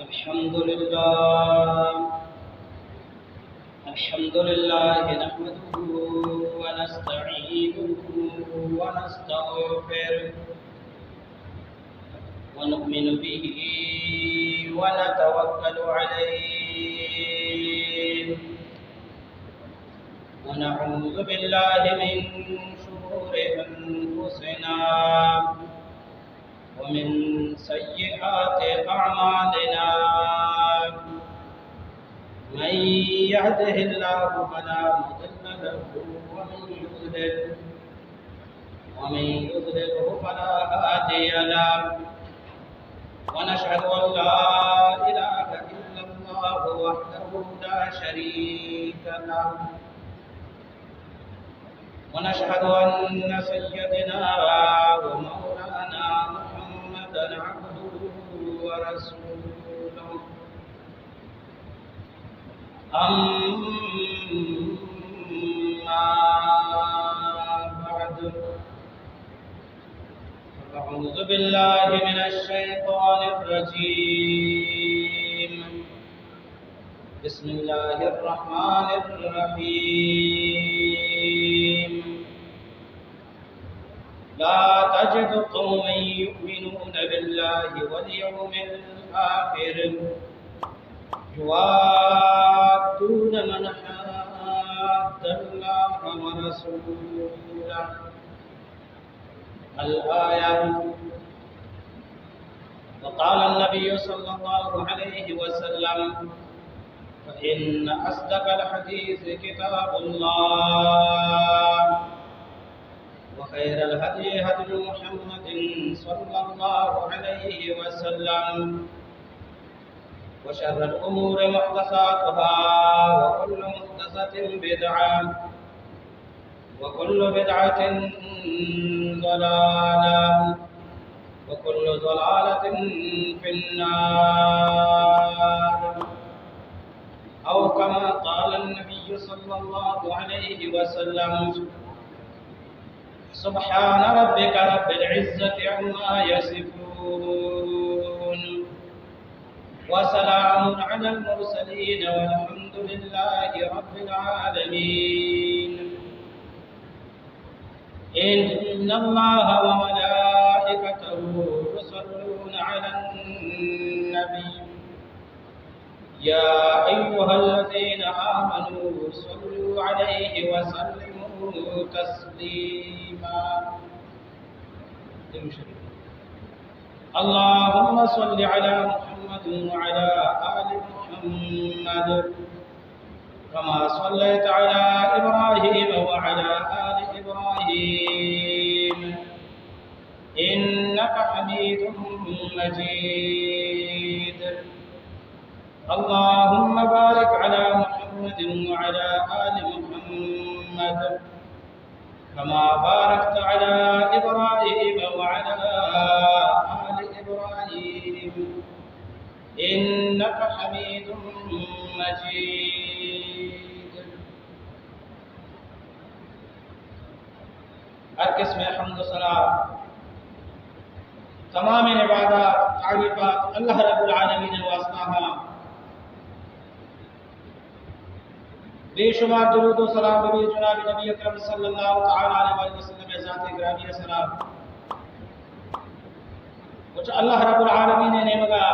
الحمد لله. الحمد لله نحمده ونستعينه ونستغفره ونؤمن به ونتوكل عليه ونعوذ بالله من شرور أنفسنا ومن سيئات أعمالنا. من يهده الله فلا مضل له ومن يضلل، ومن يضلله فلا هادي له. ونشهد أن لا إله إلا الله وحده لا شريك له. ونشهد أن سيدنا ومولانا محمدا عبده ورسوله. أما بعد، فأعوذ بالله من الشيطان الرجيم. بسم الله الرحمن الرحيم. لا تجد قوما يؤمنون بالله واليوم الآخر يوادون من حاد الله ورسوله. الآية. وقال النبي صلى الله عليه وسلم: فإن أصدق الحديث كتاب الله، وخير الهدي هدي محمد صلى الله عليه وسلم، وشر الأمور محدثاتها، وكل محدثة بدعة، وكل بدعة ضلالة، وكل ضلالة في النار. أو كما قال النبي صلى الله عليه وسلم: سبحان ربك رب العزة عما يصفون، وسلام على المرسلين، والحمد لله رب العالمين. إن الله وملائكته يصلون على النبي، يا أيها الذين آمنوا صلوا عليه وسلموا تسليما. اللهم صل على محمد وعلى آل محمد كما صليت على إبراهيم وعلى آل إبراهيم إنك حميد مجيد. اللهم بارك على محمد وعلى آل محمد كما باركت على إبراهيم وعلى آل إبراهيم إنك حميد مجيد. ہر قسم حمد و ثنا، تمام عبادات، تعریفات اللہ رب العالمین ءِ واسطہ ہاں۔ بے شمار درود و سلام بہ بی جناب نبی اکرم صلی اللہ تعالی علیہ وآلہ وسلم ءِ ذات گرامی ءِ سرا۔ و چہ اللہ رب العالمین ءِ نیمگا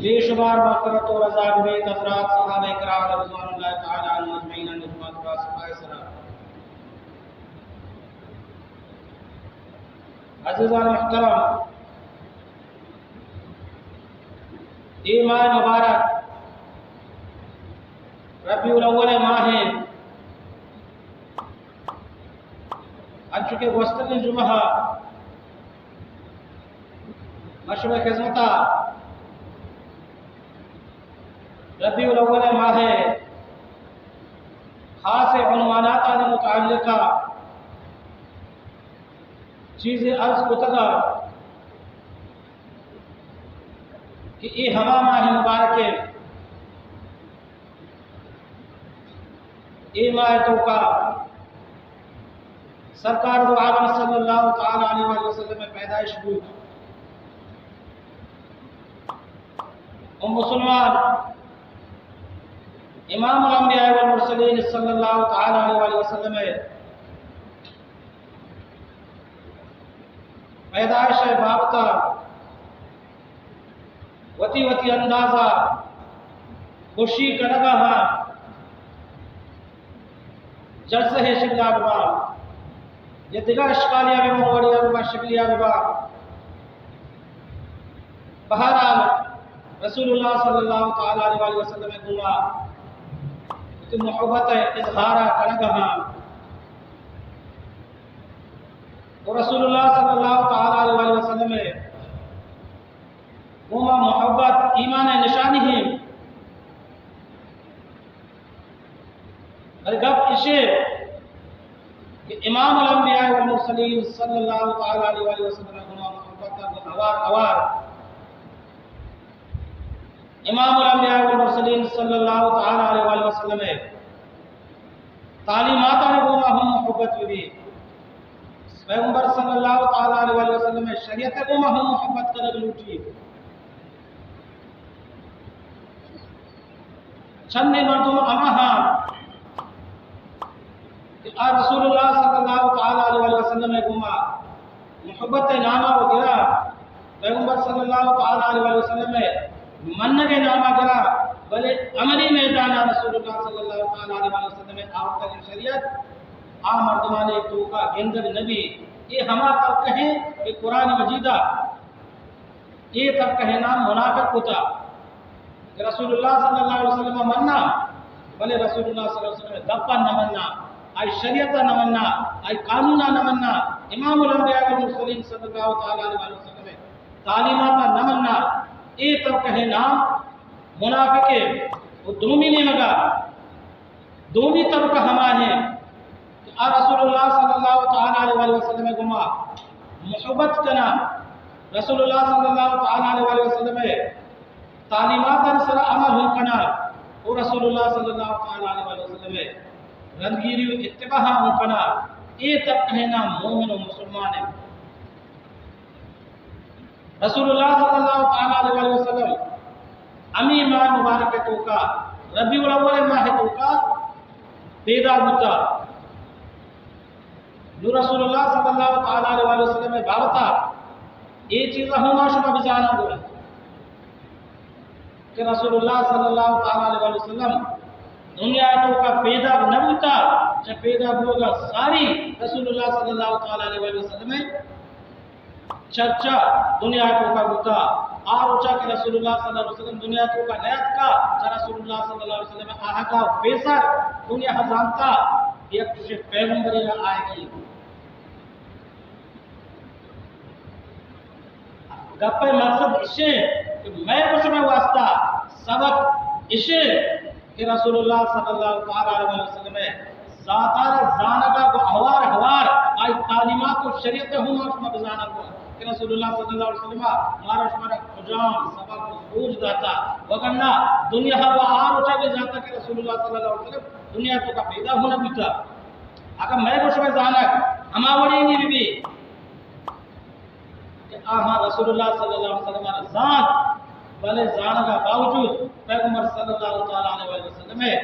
بے شمار مغفرت و رضا بہ بیت حضرات صحابہ کرام رضوان اللہ تعالی علیہم اجمعین ءِ خدمت و سپاہ ءِ سرا۔ عزیزان محترم، اے ماہ مبارک ربیع الاول ءِ ماہ اِنت، انچو کہ گوستگیں جمعہ ءَ ما شمئے خذمت ءَ ربیع الاول ءِ ماہ ءِ خاص عنواناتانی متعلق ءَ چیزے عرض کتگ کہ اے ہما ماہ مبارک اِنت، اے ماہ ءِ توکا سرکار دو عالم صلی اللہ تعالی علیہ وآلہ وسلم ءِ پیدائش بوت۔ و مسلمان امام الانبیاء والمرسلین صلی اللہ تعالی علیہ وآلہ وسلم ءِ پیدائش ءِ بابت ءَ وتی وتی انداز ءَ خوشی کنگ ءَ ہاں جلسہ ءِ شکل ءَ ببا یا دگہ اشکالے ءَ ببا، وڑے ءَ ببا، شکلے ءَ ببا، بہرحال رسول اللہ صلی اللہ تعالی علیہ وآلہ وسلم ءِ گوما وتی محبت ءِ اظہار ءَ کنگ ءَ ہاں۔ و رسول اللہ صلی اللہ تعالی علیہ وآلہ وسلم ءِ گوما محبت ایمان ءِ نشانی ایں۔ بلے گپ ایش ایں کہ امام الانبیاء والمرسلین صلی اللہ تعالی علیہ وآلہ وسلم ءِ گوما محبت ءَ گوں ہوار ہوار امام الانبیاء والمرسلین صلی اللہ تعالی علیہ وآلہ وسلم ءِ تعلیماتانی گوما ہم محبت بہ بی۔ پیغمبر صلی اللہ تعالی علیہ وآلہ وسلم ءِ شریعت ءِ گوما ہم محبت کنگ لوٹی۔ چندے مردم ہما ہاں کہ آ رسول اللہ صلی اللہ تعالی علیہ وآلہ وسلم ءِ گوما محبت ءِ نام ءَ وَ گرا، پیغمبر صلی اللہ تعالی علیہ وسلم ءِ منگ ءِ نام ءَ گرا، بلے عملی میدان ءَ رسول اللہ صلی اللہ تعالی علیہ وسلم ءِ آورتگیں شریعت آ مردمانی توکا گندگ نہ بی۔ اے ہما طبقہ ایں کہ قرآن مجید ءَ اے طبقہ ءِ نام منافق کتا کہ رسول اللہ صلی اللہ علیہ وسلم ءَ منا، بلے رسول اللہ صلی اللہ علیہ وسلم ءِ گپ ءَ نہ منا، آئی شریعت ءَ نہ منا، آئی قانون ءَ نہ منا، امام الانبیاء والمرسلین صلی اللہ تعالی علیہ وسلم ءِ تعلیمات ءَ نہ منا۔ اے طبقہ ءِ نام منافق ایں۔ و دومی نیمگا دومی طبقہ ہما ایں کہ آ رسول اللہ صلی اللہ تعالی علیہ وآلہ وسلم ءِ گوما محبت کنا، رسول اللہ صلی اللہ تعالی علیہ وآلہ وسلم ءِ تعلیماتانی سرا عمل ہم کنا، و رسول اللہ صلی اللہ تعالی علیہ وآلہ وسلم ءِ رندگیری و اتباع ہم کنا۔ اے طبقہ ءِ نام مومن و مسلمان ایں۔ رسول اللہ صلی اللہ تعالی علیہ وآلہ وسلم ہمے ماہ مبارک ءِ توکا، ربیع الاول ءِ ماہ ءِ توکا پیدا بوتا۔ نو رسول اللہ صلی اللہ تعالی علیہ وآلہ وسلم ءِ بابت ءَ اے چیز ءَ ہم ما شما بزاناں گوں کہ رسول اللہ صلی اللہ تعالی علیہ وآلہ وسلم دنیا ءِ توکا پیدا نہ بوتا، چہ پیدا بوگا ساری رسول اللہ صلی اللہ تعالی علیہ وآلہ وسلم ءِ چرچا دنیا ءِ توکا بوتا۔ آ روچا کہ رسول اللہ صلی اللہ علیہ وسلم دنیا ءِ توکا نیاتکا، چہ رسول اللہ صلی اللہ علیہ وسلم ءِ آہگا و پیسر دنیا ءَ زانتا یک چشیں پیغمبرے را آیگی۔ گپ ءِ مقصد ایش ایں کہ مئے و شمئے واسطہ سبق ایش ایں کہ رسول اللہ صلی اللہ تعالی علیہ وسلم ءِ ذات ءَ را زانگ ءَ گوں ہوار ہوار آئی تعلیمات و شریعت ءَ ہم ما شما بزاناں گوں کہ رسول اللہ صلی اللہ علیہ وسلم ءَ مارا شمارا کجام سبق و سوج داتا، وگرنہ دنیا ءَ آ روچا بہ زانتا کہ رسول اللہ صلی اللہ علیہ وسلم دنیا ءِ توکا پیدا ہم نہ بوتا۔ اگاں مئے گوش بہ زانگ ہما وڑیں بہ بی کہ آہاں رسول اللہ صلی اللہ علیہ وسلم ءَ را زانت، بلے زانگ ءَ باوجود پیغمبر صلی اللہ تعالی علیہ وسلم ءِ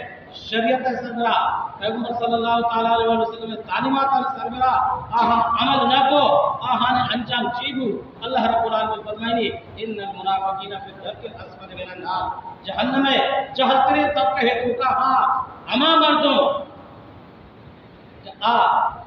شریعت ءِ سربرا، پیغمبر صلی اللہ تعالی علیہ وسلم ءِ تعلیمات ءِ سربرا آہاں عمل نہ کو، آہاں انجام چی بو؟ اللہ رب العالمین فرمائنی، ان المنافقین فی الدرک الاسفل من النار، جہنم ءِ جہلتریں طبقہ ءِ توکا ہاں ہما مردم کہ آ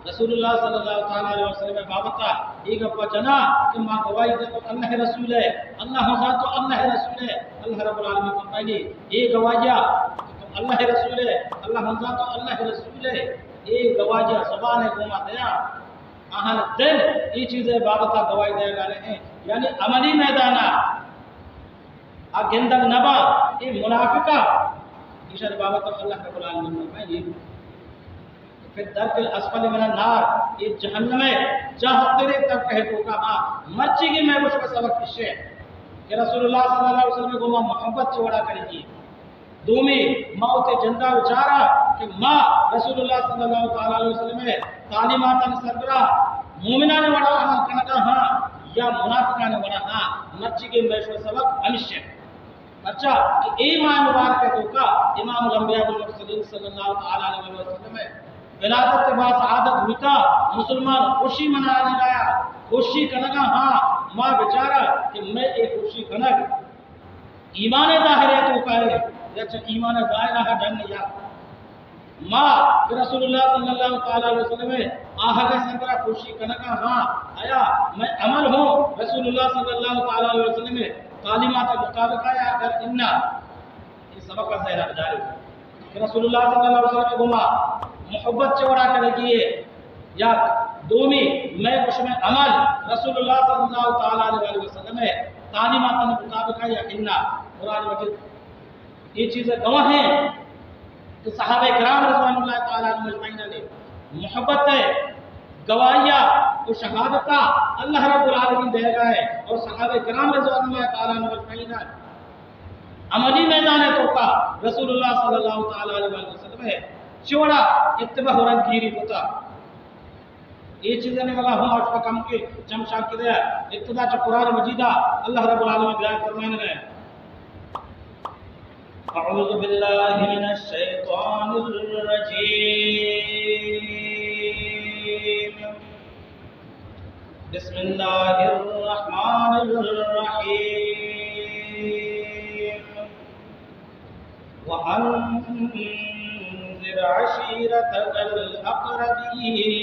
رسول اللہ صلی اللہ تعالی علیہ وسلم ءِ بابت ءَ اے گپ ءَ جنا کہ ما گواہی دے تو اللہ ءِ رسول ئے، اللہ ہم زانت تو اللہ ءِ رسول ئے۔ اللہ رب العالمین فرمائنی، اے گواہی ءَ کہ تو اللہ ءِ رسول ئے، اللہ ہم زانت تو اللہ ءِ رسول ئے، اے گواہی ءَ زبان ءِ گوما دیا، آہان دل اے چیز ءِ بابت ءَ گواہی دیگا نہ ایں، یعنی عملی میدان ءَ آ گندگ نبا، اے منافق ءَ، ایشانی بابت ءَ اللہ رب العالمین فرمائنی، فی الدرک الاسفل من النار، اے جہنم ءِ جہلتریں طبقہ ءِ توکا۔ ہاں، مرچیگیں مئے گوش ءِ سبق ایش ایں کہ رسول اللہ صلی اللہ علیہ وسلم ءِ گوما محبت چہ وڑا کنگی۔ دومی، ما وتی جندا بچاراں کہ ما رسول اللہ صلی اللہ تعالی علیہ وسلم ءِ تعلیماتانی سربرا مومنانی وڑا عمل کنگا ہاں یا منافقانی وڑا ہاں۔ مرچیگیں مئے گوش ءِ سبق ہمیش ایں۔ پرچا کہ اے ماہ مبارک ءِ توکا امام الانبیاء والمرسلین صلی اللہ تعالی علیہ وسلم ءِ ولادت ءِ باعث سعادت بوتا، مسلمان خوشی منانے لایا، خوشی کنگا، ہاں، ما بچارا کہ میں اے خوشی کنگ ایمان ظاہر ءِ توکا ہے یا چہ ایمان ظاہرہ ڈن یا ما کہ رسول اللہ صلی اللہ تعالی علیہ وسلم ءِ آہگ ءِ سنگرا خوشی کنگا، ہاں، آیا میں عمل ہوں رسول اللہ صلی اللہ تعالی علیہ وسلم ءِ تعلیمات مطابق آیا اگر انا؟ اے سبق ءَ ذہن ءَ بدارے کہ رسول اللہ صلی اللہ علیہ وسلم ءِ گوما محبت چہ وڑا کنگی ہے، یا دومی، میں گوش میں عمل رسول اللہ صلی اللہ تعالی علیہ وسلم ءِ تعلیمات مطابق ہے یا انا؟ قرآن مجید اے چیز ءِ گواہ ہیں کہ صحابہ کرام رضوان اللہ تعالی عنہم اجمعین نے محبت ءِ گواہیا و شہادتا اللہ رب العالمین دیگا ہے، اور صحابہ کرام رضوان اللہ تعالی عنہم اجمعین عملی میدان ءِ توکا رسول اللہ صلی اللہ تعالی علیہ وسلم ءِ چوڑا اتباع و رندگیری کتا۔ اے چیزانی ملا ہم آشپا کم کے چمشان کے دیا ابتدا چا قرآن مجیدا اللہ رب العالمین بیان فرمائنے گئے۔ اعوذ باللہ من الشیطان الرجیم۔ بسم اللہ الرحمن الرحیم۔ وأنذر عشيرتك الأقربين۔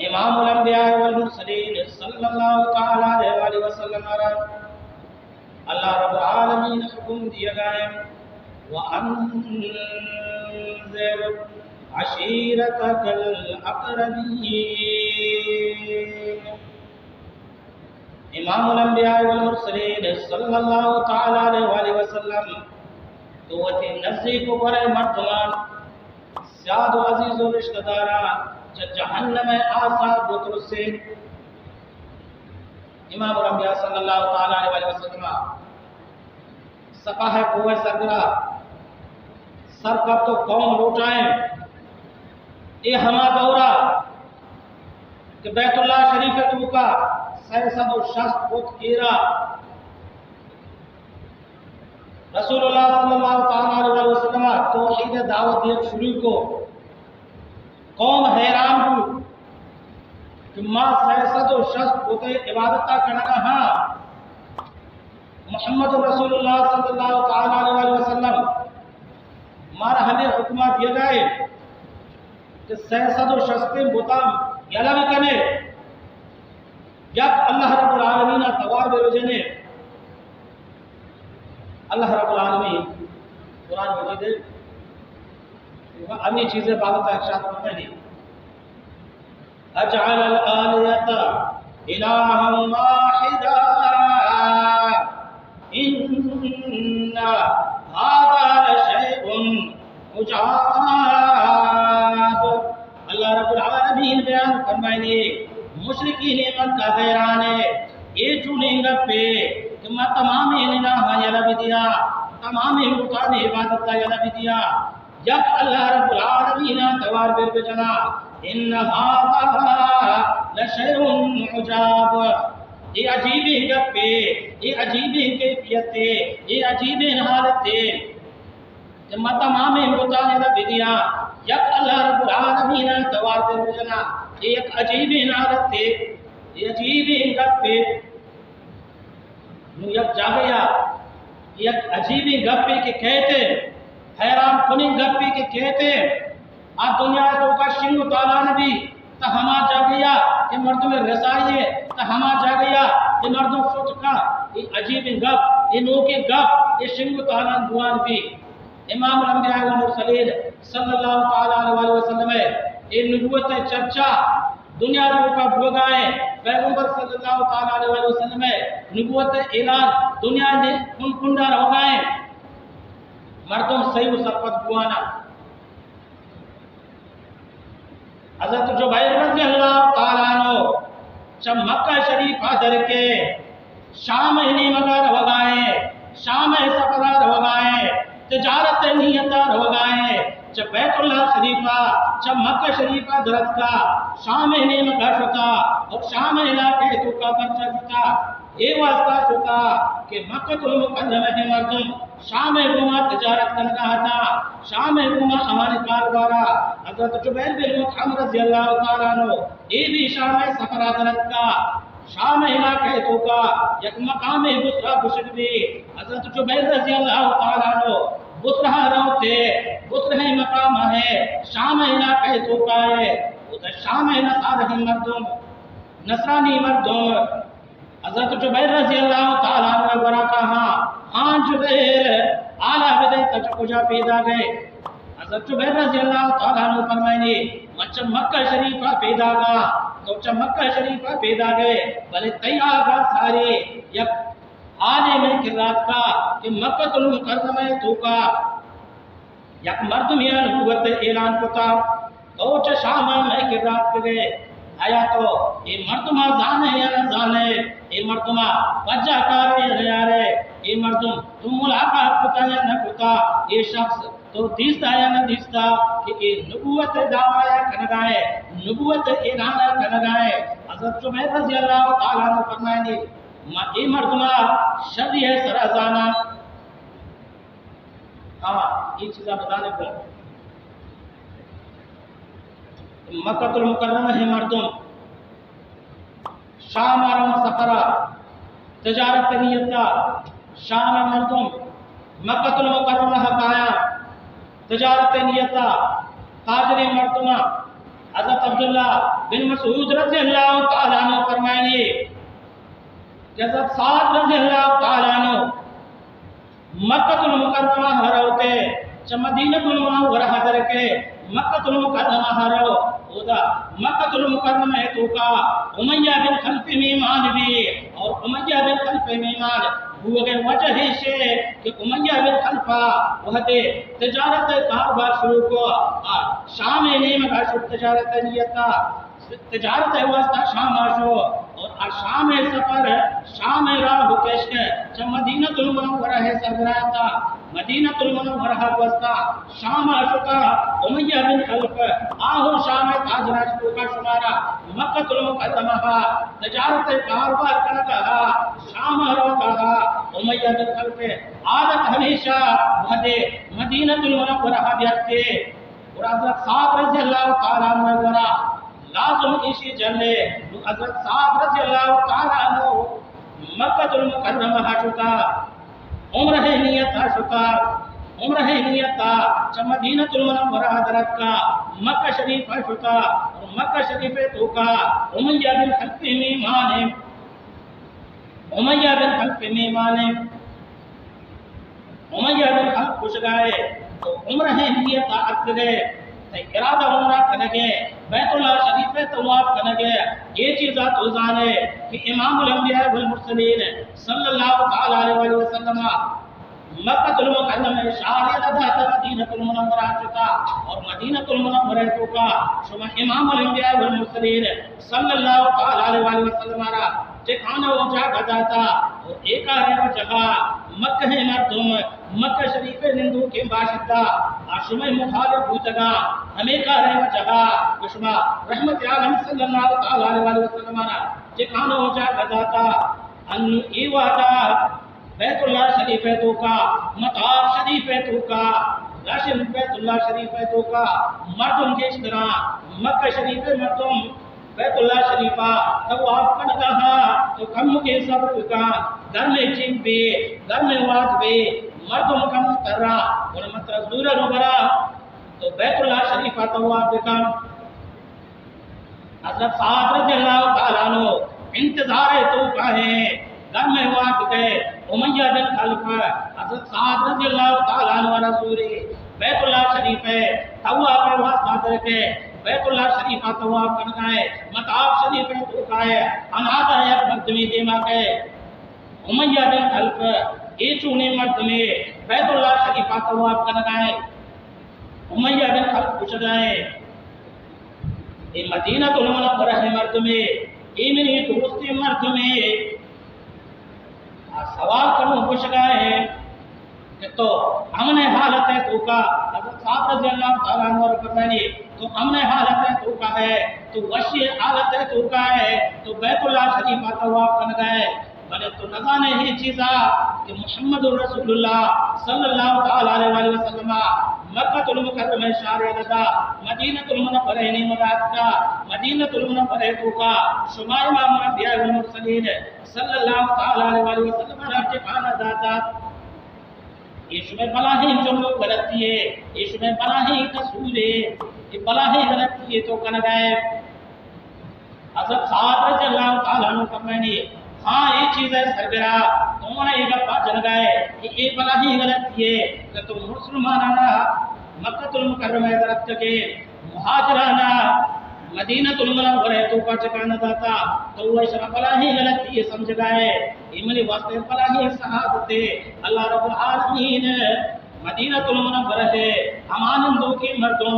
امام الانبیاء والمرسلین صلی اللہ تعالی علیہ وآلہ وسلم ءَ را اللہ رب العالمین حکم دیگا ہے، وأنذر عشيرتك الأقربين۔ امام الانبیاء والمرسلین صلی اللہ تعالی علیہ وآلہ وسلم، تو وتی نزیک و برے مردمان، سیاد و عزیز و رشتہ داران چہ جہنم ءِ آسا بترسین۔ امام الانبیاء صلی اللہ تعالی علیہ وآلہ وسلم صفا ءِ کوہ ءِ سرگرا سر کپت و قوم لوٹائیں۔ اے ہما دورا کہ بیت اللہ شریف ءِ توکا سئے سد و شست بت ایرا رسول اللہ صلی اللہ تعالی علیہ وسلم توحید ءِ دعوت دیگ شروع کو۔ قوم حیران بو کہ ما سئے سد و شست بت ءِ عبادتا کنگا ہاں، محمد رسول اللہ صلی اللہ تعالی علیہ وسلم مارا ہمے حکمہ دیگا ہے کہ سئے سد و شستیں بتاں یلہ بکنے، یک اللہ رب العالمین ءَ توار بہ بجنے۔ اللہ رب العالمین قرآن مجید ءَ ہمے چیز ءِ بابت ءَ ارشاد فرمائنی، أجعل الآلهة إلها واحدا إن هذا لشيء عجاب۔ اللہ رب العالمین بیان فرمائنی، مشرکین مکہ حیران ہے، اے چونیں گپے کہ ما تمامیں الہاں یلہ بدیا، تمامیں بتانی عبادتا یلہ بدیا، یک اللہ رب العالمین ءَ توار بر بجنا۔ إن هذا لشيء عجاب۔ اے عجیبیں گپے، اے عجیبیں کیفیتے، اے عجیبیں حالتے کہ ما تمامیں بتانی یلہ بدیا، یک اللہ رب العالمین ءَ توار بر بجنا۔ اے یک عجیبیں حالتے، اے عجیبیں گپے۔ نوں یک جاگہے ءَ یک عجیبیں گپے کہ کئیت، حیران کنیں گپے کہ کئیت، آ دنیا ءِ توکا شنگ و تالان بی، تا ہما جاگہے ءَ کہ مردم رسائی ہے، تا ہما جاگہے ءَ کہ مردم شت کا، اے عجیبیں گپ، اے نوکیں گپ، اے شنگ و تالان بوان بی۔ امام الانبیاء والمرسلین صلی اللہ تعالی علیہ وآلہ وسلم ءِ اے نبوت ءِ چرچا دنیا ءِ توکا بوگا ایں۔ پیغمبر صلی اللہ تعالی علیہ وآلہ وسلم ءِ نبوت ءِ اعلان دنیا ءِ کنڈ کنڈا روگا ایں۔ مردم سہی و سرپد بوانا۔ حضرت جبیر رضی اللہ تعالی عنہ چہ مکہ شریف ءَ در کے شام ءِ نیمگ ءَ روگا ایں، شام ءِ سفر ءَ روگا ایں، تجارت ءِ نیت ءَ روگا ایں، چہ بیت اللہ شریف ءَ، چہ مکہ شریف ءَ درتکا، شام ءِ نیمگ ءَ شتا، اور شام علاقہ ءِ توکا پرچا شتا؟ اے واسطہ شتا کہ مکۃ المکرمہ ءِ مردم شام ءِ گوما تجارت کنگا اتاں، شام ءِ گوما آوانی کاروبارا۔ حضرت جبیر بن مطعم رضی اللہ تعالی عنہ اے بھی شام ءِ سفرا درتکا۔ شام علاقہ ءِ توکا یک مقامے بصرہ گوشگ بی۔ حضرت جبیر رضی اللہ تعالی عنہ بصرہ روتے، بصرہ مقام ہے، شام علاقہ ءِ توکا ہے، ادھر شام نصارہ مردم، نصرانی مردم حضرت جبیر رضی اللہ تعالی عنہ ءِ گورا کاہاں، ہاں جبیر، حالا بدے، تو چہ کجا پیدا گئے؟ حضرت جبیر رضی اللہ تعالی عنہ فرمائنی، من چہ مکہ شریفا پیدا گا، تو چہ مکہ شریفا پیدا گئے، بلے تئی آگا ساری یک حالے مئے کرا اتکا کہ مکۃ المکرمہ ءِ توکا یک مردمے ءَ نبوت ءِ اعلان کتا، تو چہ شام ءَ مئے کرا اتکگئے، آیا تو اے مردم ءَ زانئے یا نہ زانئے؟ اے مردم ءَ پجا کارئے یا نیارئے؟ اے مردم تو ملاقات کتا یا نہ کتا؟ اے شخص تو دیستا یا نہ دیستا کہ اے نبوت ءِ دعوی ءَ کنگائے، نبوت ءِ اعلان ءَ کنگائے؟ حضرت جبیر رضی اللہ تعالی عنہ فرمائنی، ما اے مردم ءَ شری ءِ سرا زاناں۔ ہاں، اے چیزا بزانے گوں۔ مکۃ المکرمہ ءِ مردم شام ءَ رواں سفرا، تجارت ءِ نیتا۔ شام ءِ مردم مکۃ المکرمہ ءَ کایاں، تجارت ءِ نیتا۔ تاجریں مردماں۔ حضرت عبداللہ بن مسعود رضی اللہ تعالی عنہ فرمائنی کہ حضرت سعد رضی اللہ تعالی عنہ مکۃ المکرمہ ءَ روتے، چہ مدینۃ المنورہ ءَ درکے، مکۃ المکرمہ ءَ رو، اودا مکۃ المکرمہ ءِ توکا امیہ بن خلف مہمان بی، اور امیہ بن خلف مہمان بوگ ءِ وجہ ایش اے کہ امیہ بن خلف ءَ وہدے تجارت ءِ کاروبار شروع کو، آ شام ءِ نیمگا شت تجارت ءِ نیتا۔ تجارت ءِ واسطہ شام ءَ شو، اور آ شام ءِ سفر، شام ءِ راہ گوشت کہ چہ مدینۃ المنورہ ءَ سرگرا اتاں، مدینۃ المنورہ ءَ گوستا، شام ءَ شتا۔ امیہ بن خلف، آہو شام ءِ تاجراں توکا شمارا مکۃ المکرمہ ءَ تجارت ءِ کاروبار کنگا ءَ، شام ءَ روگا ءَ۔ امیہ بن خلف ءِ عادت ہمیشہ وہدے مدینۃ المنورہ ءَ بیاتے۔ اور حضرت سعد رضی اللہ تعالی عنہ ءِ گورا لازم ایشی جنے، نو حضرت سعد رضی اللہ تعالی عنہ مکۃ المکرمہ ءَ شتا، عمرہ ءِ نیتا شتا، عمرہ ءِ نیتا چہ مدینۃ المنورہ ءَ درتکا، مکہ شریف ءَ شتا، اور مکہ شریف ءِ توکا امیہ بن خلف ءِ مہمان ایں، امیہ بن خلف ءِ مہمان ایں۔ امیہ بن خلف گوشگائے، تو عمرہ ءِ نیتا اتکگئے، تئی ارادہ عمرہ کنگے، بیت اللہ شریف ءِ طواف کنگے، اے چیزا تو زانے کہ امام الانبیاء والمرسلین صلی اللہ تعالی علیہ وآلہ وسلم مکۃ المکرمہ ءِ شہر ءَ داتا مدینۃ المنورہ ءَ شتا، اور مدینۃ المنورہ ءِ توکا شما امام الانبیاء والمرسلین صلی اللہ تعالی علیہ وآلہ وسلم ءَ را ٹھکانہ و جاگہ داتا، اور اے کارے و جاگہ مکہ ءِ مردم، مکہ شریف ءِ نندوکیں باشندہ، آ شمئے مخالف بوتگاں، ہمے کارے و جاگہ کہ شما رحمت عالم صلی اللہ تعالی علیہ وآلہ وسلم ءَ را ٹھکانہ و جاگہ داتا۔ انو اے وہدا بیت اللہ شریف ءِ توکا، مطاف شریف ءِ توکا، رش انت بیت اللہ شریف ءِ توکا، مردم گیشتراں، مکہ شریف ءِ مردم بیت اللہ شریف ءَ طواف کنگا ہاں، تو کمکے صبر بکن، گرمیں چنک بی، گرمیں وہد بی، مردم کم ترا، گڑا من ترا زورا رو برا، تو بیت اللہ شریف ءَ طواف بکن۔ حضرت سعد رضی اللہ تعالی عنہ انتظار ءِ توکا ایں، گرمیں وہد کہ امیہ بن خلف حضرت سعد رضی اللہ تعالی عنہ ءَ را زوری بیت اللہ شریف ءِ طواف ءِ واسطہ درکے، بیت اللہ شریف ءَ طواف کنگائے، مطاف شریف ءِ توکا ایں، انادا یک مردمے دیما کئے، امیہ بن خلف، اے چونیں مردمے بیت اللہ شریف ءَ طواف کنگائے۔ امیہ بن خلف گوشگائے، اے مدینۃ المنورہ ءِ مردمے، اے منی دوستیں مردمے۔ آ سوال کنو گوشگائے کہ تو امن حالت ءِ توکا، حضرت سعد رضی اللہ تعالی عنہ ءَ را فرمائنی، تو امن حالت ءِ توکا ئے، تو وشی حالت ءِ توکا ئے، تو بیت اللہ شریف ءَ طواف کنگا ئے، بلے تو نزانے اے چیزا کہ محمد رسول اللہ صلی اللہ تعالی علیہ وآلہ وسلم مکۃ المکرمہ شہر ردا، مدینۃ المنورہ نیم رات کا، مدینۃ المنورہ توکا شما امام الانبیاء والمرسلین صلی اللہ تعالی علیہ وآلہ وسلم را ٹھکانہ داتا۔ اے شمئے بلاہیں جرم و غلطی ئے، اے شمئے بلاہیں قصور ئے، اے بلاہیں غلطی ئے تو کنگا ئے۔ حضرت سعد رضی اللہ تعالی عنہ فرمائنی، ہاں، اے چیز ئے سربرا، تو منا اے گپا جنگا ئے کہ اے بلاہیں غلطی ئے کہ تو مسلمانانا مکۃ المکرمہ در اتکے، مہاجرانا مدینۃ المنورہ توکا ٹھکانہ داتا، تو وہ شرا بلاہیں غلطی ئے سمجھگا ئے۔ اے منی واسطہ بلاہیں سعادت ئے۔ اللہ رب العالمین مدینۃ المنورہ ءِ ہما نندوکیں مردم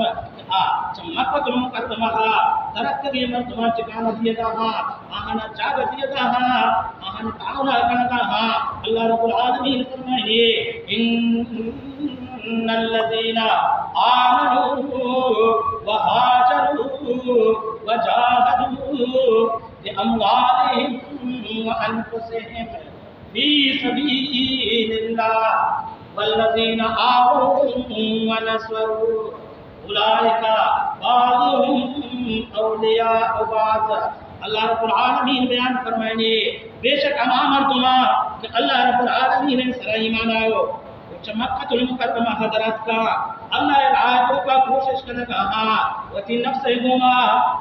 آ چہ مکۃ المکرمہ ءَ دراتکگیں مردماں ٹھکانہ دیگا ہاں، آہانا جاگہ دیگا ہاں، آہانا تعاون کنگا ہاں۔ اللہ رب العالمین فرمائنی، ان الذين آمنوا وهاجروا وجاهدوا بأموالهم وأنفسهم في سبيل الله والذين آووا ونصروا أولئك بعضهم أولياء بعض۔ اللہ رب العالمین بیان فرمائنی، بے شک ہما مردماں کہ اللہ رب العالمین ءِ سرا ایمان آیو، چہ مکۃ المکرمہ ءَ دراتکا، اللہ ءِ راہ ءِ توکا کوشش کنگا ہاں، وتی نفس ءِ گوما،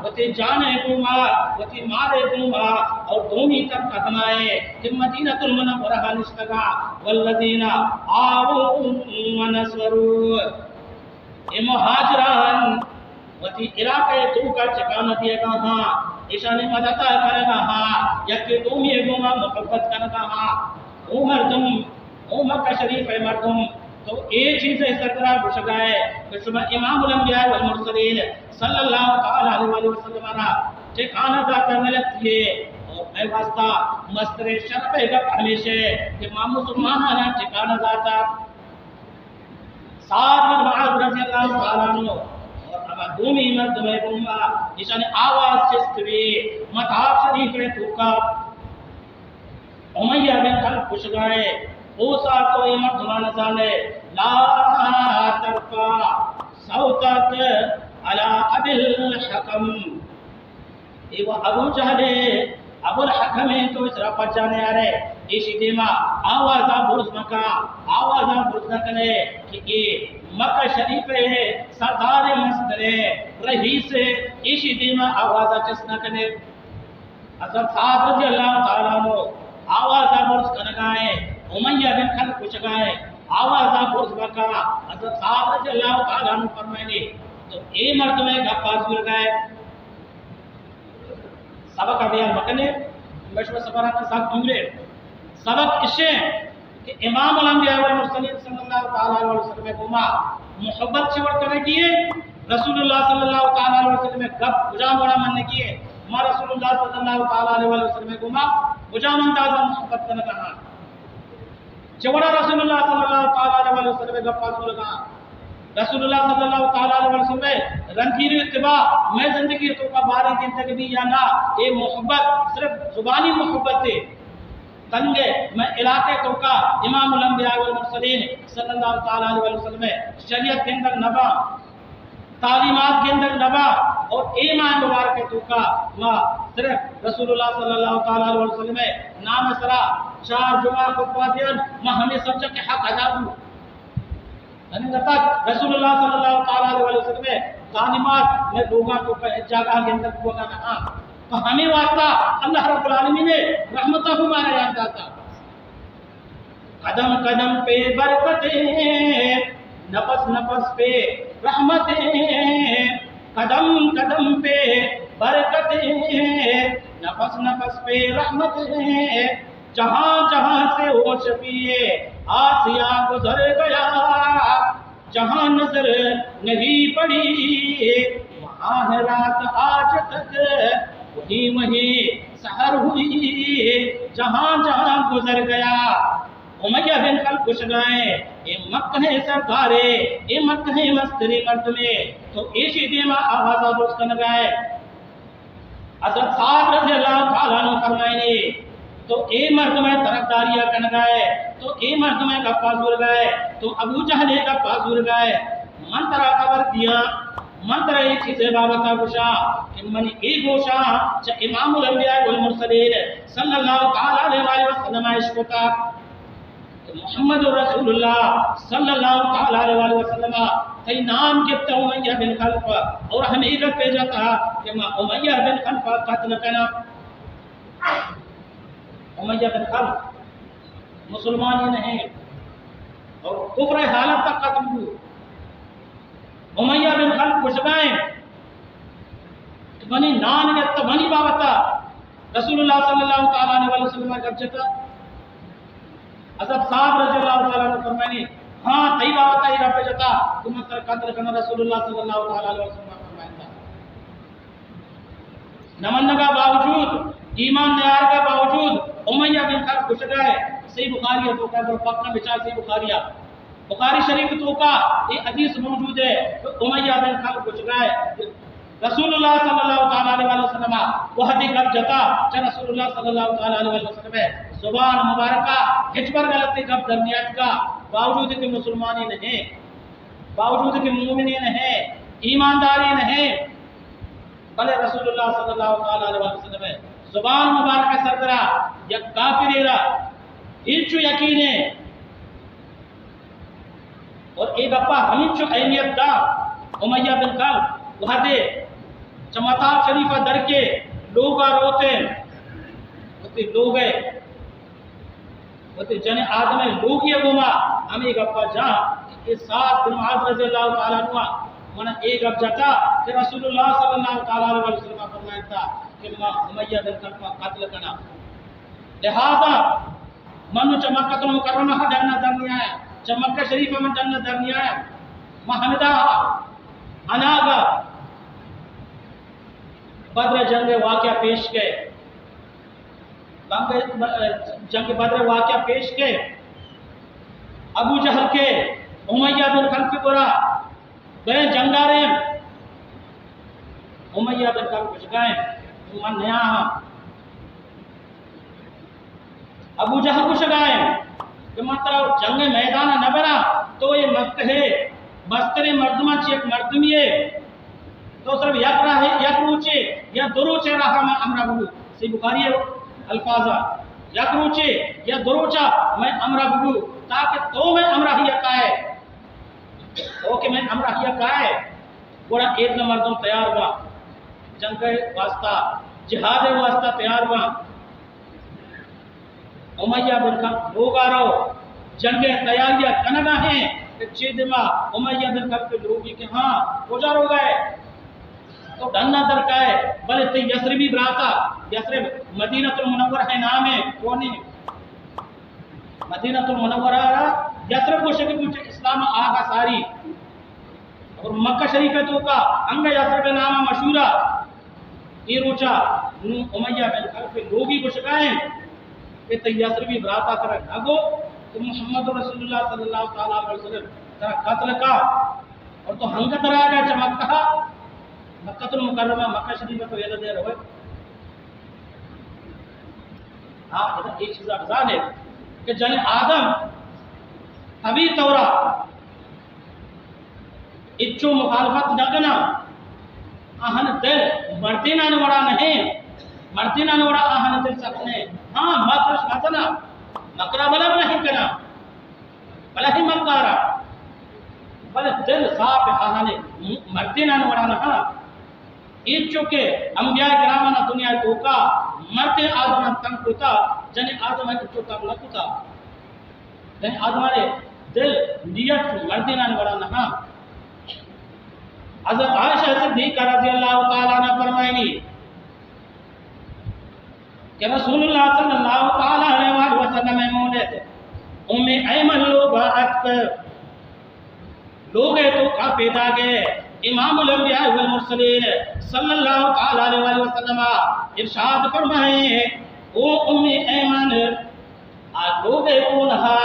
وتی جان ءِ گوما، وتی مال ءِ گوما، اور دومی طبقہ ہما ئے کہ مدینۃ المنورہ ءَ نشتگا، والذین آووا ونصروا، اے مہاجران وتی علاقہ ءِ توکا ٹھکانہ دیگا ہاں، ایشانی مدد ءَ کنگا ہاں، یکے دومی ءِ گوما محبت کنگا ہاں۔ او مردم، او مکہ شریف ءِ مردم، تو اے چیز ءِ سربرا گوشگا ئے کہ شما امام الانبیاء والمرسلین صلی اللہ تعالی علیہ وآلہ وسلم ءَ را ٹھکانہ داتا غلطی ئے، اور مئے واسطہ مستریں شرف ءِ گپ ہمیش ئے کہ ما مسلماناں را ٹھکانہ داتا۔ سعد بن معاذ رضی اللہ تعالی عنہ اور ہما دومی مردم ءِ گوما ایشانی آواز چست بی، مطاف شریف ءِ توکا امیہ بن خلف گوشگا ئے، او سعد، تو اے مردماں نزانے، لا ترفع صوتك على أبي الحكم۔ اے و ابو جہل ءِ، ابو الحکم ءِ، تو ایشرا پجا نیارے، ایشی دیما آوازا برز مکا، آوازا برز نکنے کہ اے مکہ شریف ءِ سردار ءِ، مستر ءِ، رئیس ءِ، ایشی دیما آوازا چست نکنے۔ حضرت سعد رضی اللہ تعالی عنہ آوازا برز کنگا ئے، امیہ بن خلف گوشگا ئے، آوازا برز مکا۔ حضرت سعد رضی اللہ تعالی عنہ فرمائنی، تو اے مردم ءِ گپا زورگا ئے۔ سبق ءَ بیان مکنے، مئے شمئے سفر ءَ سک دور ایں۔ سبق اش ایں کہ امام الانبیاء والمرسلین صلی اللہ تعالی علیہ وسلم ءِ گوما محبت چہ وڑ کنگی ایں، رسول اللہ صلی اللہ تعالی علیہ وسلم ءِ گپ کجام وڑا منگی ایں، ما رسول اللہ صلی اللہ تعالی علیہ وسلم ءِ گوما کجام اندازا محبت کنگا ہاں۔ چہ وڑا رسول اللہ صلی اللہ تعالی علیہ وسلم ءِ گپا زورگا، رسول اللہ صلی اللہ تعالی علیہ وسلم ءِ رندی ءُ اتباع مئے زندگی ءِ توکا باریں گندگ بی یا نا، اے محبت صرف زبانی محبت ایں، تنگے مئے علاقہ ءِ توکا امام الانبیاء والمرسلین صلی اللہ تعالی علیہ وسلم ءِ شریعت گندگ نبا، تعلیمات گندگ نبا، اور اے ماہ مبارک ءِ توکا ما صرف رسول اللہ صلی اللہ تعالی علیہ وسلم ءِ نام ءِ سرا چار جمعہ خطبہ دیان، ما ہمے سمجھا کہ حق ادا بو۔ انگت رسول اللہ صلی اللہ تعالی علیہ وسلم ءِ تعلیمات مئے لوگاں توکا ہچ جاگہ گندگ بوگا نہ آں۔ تو ہمے واسطہ اللہ رب العالمین ءِ رحمتاں ہم مارا یاد داتا۔ قدم قدم پہ برکتیں، نفس نفس پہ رحمتیں۔ قدم قدم پہ برکتیں، نفس نفس پہ رحمتیں۔ جہاں جہاں سے ہوش پہ آسیا گزر گیا، جہاں نظر نہیں پڑی، وہاں ہے رات آج تک، وہیں وہیں سحر ہوئی، جہاں جہاں گزر گیا۔ امیہ بن خلف گوشگا ئے، اے مکہ ءِ سردارے، اے مکہ ءِ مستریں مردمے، تو ایشی دیما آوازا درست کنگا ئے۔ حضرت سعد رضی اللہ تعالیٰ عنہ فرمائنے، تو اے مردم ءِ طرفداری ءَ کنگا ئے، تو اے مردم ءِ گپا زورگا ئے، تو ابو جہل ءِ گپا زورگا ئے، من ترا خبر دیاں، من ترا اے چیز ءِ بابت ءَ گوشاں کہ منی اے گوشاں چہ امام الانبیاء والمرسلین صلی اللہ تعالیٰ علیہ وآلہ وسلم ءَ اشکتا کہ محمد رسول اللہ صلی اللہ تعالیٰ علیہ وآلہ وسلم ءَ تئی نام گپتا امیہ بن خلف، اور ہمے گپ ءَ جتا کہ ما امیہ بن خلف ءَ قتل کناں۔ امیہ بن خلف مسلمان ہی نہیں، اور کفر ءِ حالت تک قتل ہوا۔ امیہ بن خلف گوشگائیں، منی نام گپت، منی بابت ءَ رسول اللہ صلی اللہ تعالیٰ علیہ وسلم ءَ گپ جتا۔ حضرت سعد رضی اللہ تعالیٰ عنہ فرمائنی، ہاں، تئی بابت ءَ اے گپ جتا، تو من ترا قتل کناں، رسول اللہ صلی اللہ تعالیٰ علیہ وسلم ءَ فرمائتا۔ نہ منگا باوجود، ایمان نیارگا باوجود، امیہ بن خلف گوشگائے، صحیح بخاری ءِ توکا، پکا بچار صحیح بخاری ءَ۔ بخاری شریف ءِ توکا اے حدیث موجود ہے کہ امیہ بن خلف گوشگائے، رسول اللہ صلی اللہ تعالیٰ علیہ وسلم ءَ وہدے گپ جتا، چہ رسول اللہ صلی اللہ تعالیٰ علیہ وسلم ءِ زبان مبارکہ ہچبر غلطیں گپ در نیاتکا، باوجود کہ مسلمانے نہیں، باوجود کہ مومنے نہیں، ایماندارے نہیں، بلے رسول اللہ صلی اللہ تعالیٰ علیہ وسلم ءِ زبان مبارکہ سربرا یک کافرے را ہچو یقینے۔ اور اے گپا ہمینچو اہمیت دا، امیہ بن خلف وہدے چہ مطار شریف ءَ در کے لوگا روتے، وتی لوگے، وتی جن آدم لوگی گوما ہمیں گپا جا کہ سعد بن معاذ رضی اللہ تعالیٰ عنہ من اے گپ جتا کہ رسول اللہ صلی اللہ تعالیٰ علیہ وسلم فرمائتا کہ ما امیہ بن خلف قتل کنا۔ لہذا من چہ مکہ المکرمہ ءَ ڈن ءَ در نیایاں، چہ مکہ شریف ءَ من ڈن ءَ در نیایاں۔ ما ہمدا اناگا بدر جنگ واقعہ پیش کے، جنگ بدر واقعہ پیش کے، ابو جہل کے، امیہ بن خلف گورا بلے جنگاریں امیہ بن خلف گوشگائیں، من نیا ہاں۔ ابو جہل گوشگائیں کہ من ترا جنگ میدان نہ برا، تو یہ مکہ بستریں مردمان چی ایک مردمی ہے، تو صرف یک راہ، یک روچے یا دو روچے راہ میں امرا بگو۔ سی بخاری الفاظ، یک روچے یا دو روچا میں امرا بگو، تاکہ تو میں امرا ہی کائے۔ او کہ میں ہمراہی کائے، گڑا ایک مردم تیار با، جنگ واسطہ، جہاد واسطہ تیار با۔ امیہ بن خلف لوگا رو، جنگ تیاری کنگا ہیں، کہ چی دما امیہ بن خلف لوگی کہ ہاں، کجا رو گئے؟ تو ڈنا در کائے، بلے تی یثربی براتا، یثرب مدینہ المنورہ ہے نام ہے، کونی؟ مدینہ المنورہ را یثرب گوشگ بوت، اسلام آگا ساری۔ اور مکہ شریف توکا انگا یثرب نام مشہورا۔ اے روچا نو امیہ بن خلف لوگی گوشگائیں کہ تی یثربی براتا ترا نگو کہ محمد رسول اللہ صلی اللہ تعالیٰ علیہ وسلم ترا قتل کا، اور تو ہنگت راجا چہ مکہ، مکہ المکرمہ، مکہ شریف تو یل دے روے۔ ہاں، ادا یہ چیز آپ جانے کہ جن آدم طبی طورا اچو مخالفت نہ کنا، آہن دل مردینان وڑا نہیں، مردینان وڑا آہن دل سخت نہیں۔ ہاں، مکرش مزنا، مکرا بلب نہیں کنا، بلہ ہی مکارا، بلے دل صاف آہانے مردینان وڑا نہ۔ اچو کہ انبیاء کرامانا دنیا توکا مردین آدمان تنگ کتا، جنین آدمان اچو تنگ نہ کتا۔ جنین آدمانے دل نیت مردینان وڑا نہ۔ حضرت عائشہ صدیقہ رضی اللہ تعالیٰ عنہ فرمائنی، کہ رسول اللہ صلی اللہ تعالیٰ علیہ وآلہ وسلم مولد ام ایمن لوگا اتک، لوگ توکا پیدا گئے۔ امام الانبیاء والمرسلین صلی اللہ تعالیٰ علیہ وآلہ وسلم ارشاد فرمائے، او ام ایمن، آ لوگ کونہا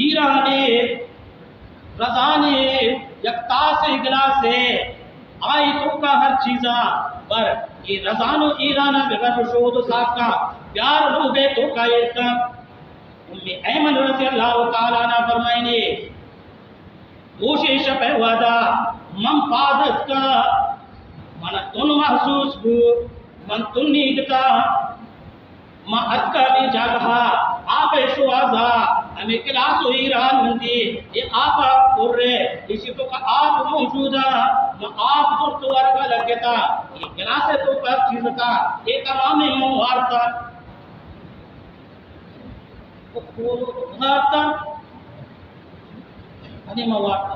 ایرانے، رزانے، یک تاسے گلاسے، آئی توکا ہر چیزا پر اے رزان و ایران ءَ ببر و شود و ساکاں بیار لوگ ءِ توکا ایر کن۔ ام ایمن رضی اللہ تعالی عنہا فرمائنی، دوشی شپ ءِ وہدا من پاد اتکاں، من تن محسوس بو، من تنیگتاں، ما اتکا ہمے جاگہا، آپ ءِ شوہازا، ہمے گلاس و ایران نندی، اے آپ ءَ پر ءَ، ایشی توکا آپ موجودا، ما آپ زرت ورگا لگتا، اے گلاس ءِ توکا چیز اتاں، اے تمامیں من وارتا۔ وارتا۔ ہنی ما وارتا۔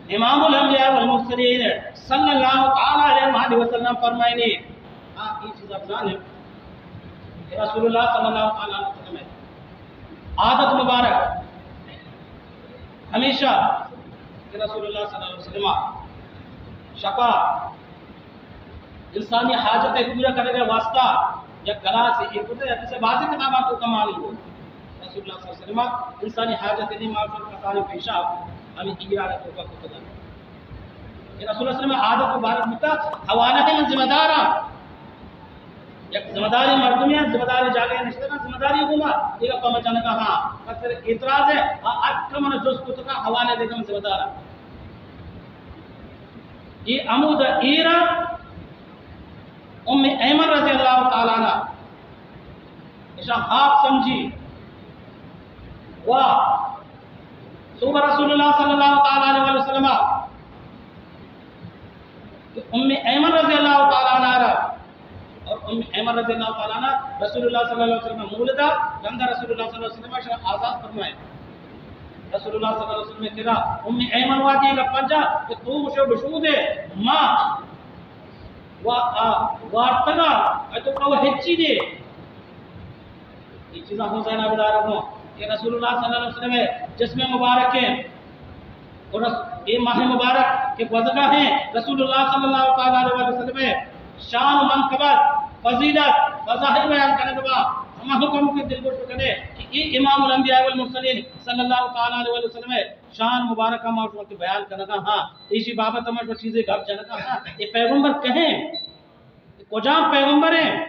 امام الانبیاء والمرسلین صلی اللہ تعالی علیہ وآلہ وسلم فرمائنی، آ، اے چیزا بزانے کہ رسول اللہ صلی اللہ تعالی علیہ وسلم ءِ عادت مبارک ہمیشہ کہ رسول اللہ صلی اللہ علیہ وسلم شپا انسانی حاجت ءِ پورا کنگ ءِ واسطہ یک گلاسے ایر کتگ، حدیث ءِ بازیں کتاباں توکا معلوم ہو۔ رسول اللہ صلی اللہ علیہ وسلم انسانی حاجت ءِ نیما کسانیں پیشاب ہمے ایران ءِ توکا کتگ۔ کہ رسول اللہ صلی اللہ علیہ وسلم عادت مبارک بوتا، حوالہ ءِ من ذمہ داراں۔ یک ذمہ داریں مردمے، ذمہ داریں جاگہے نشتگاں، ذمہ داری گوما اے گپا من جنگا ہاں۔ اگر اعتراض ہے، آ اتکا من جست کتگا، حوالہ دیگا من ذمہ داراں۔ اے ہمودا ایرا ام ایمن رضی اللہ تعالی عنہا اشاں خواب سمجھی و صبح رسول اللہ صلی اللہ تعالی علیہ وسلم، ام ایمن رضی اللہ تعالی عنہا را، اور ام ایمن رضی اللہ تعالی عنہا رسول اللہ صلی اللہ علیہ وسلم مولدا، رندا رسول اللہ صلی اللہ علیہ وسلم اشاں آزاد فرمائے۔ رسول اللہ صلی اللہ علیہ وسلم کرا ام ایمن وہدی گپا جا کہ تو گوشے بشودے، ما و آ وارتگا، اے توکا و ہچی نے۔ اے چیزاں ہم ذہنا بدار گوں کہ رسول اللہ صلی اللہ علیہ وسلم جسم مبارک ہیں اور رس-، اے ماہ مبارک کہ گوزگا ہیں، رسول اللہ صلی اللہ تعالی علیہ وسلم شان و منقبت، فضیلت، فضائل بیان کنگ با، ہما حکم کے دلگوش بکنے کہ اے امام الانبیاء والمرسلین صلی اللہ تعالی علیہ وسلم شان مبارکہ ما شما کہ بیان کنگا ہاں، ایشی بابت ما شما چیزے گپ جنگا ہاں، اے پیغمبر کہیں؟ اے کجام پیغمبر ہیں؟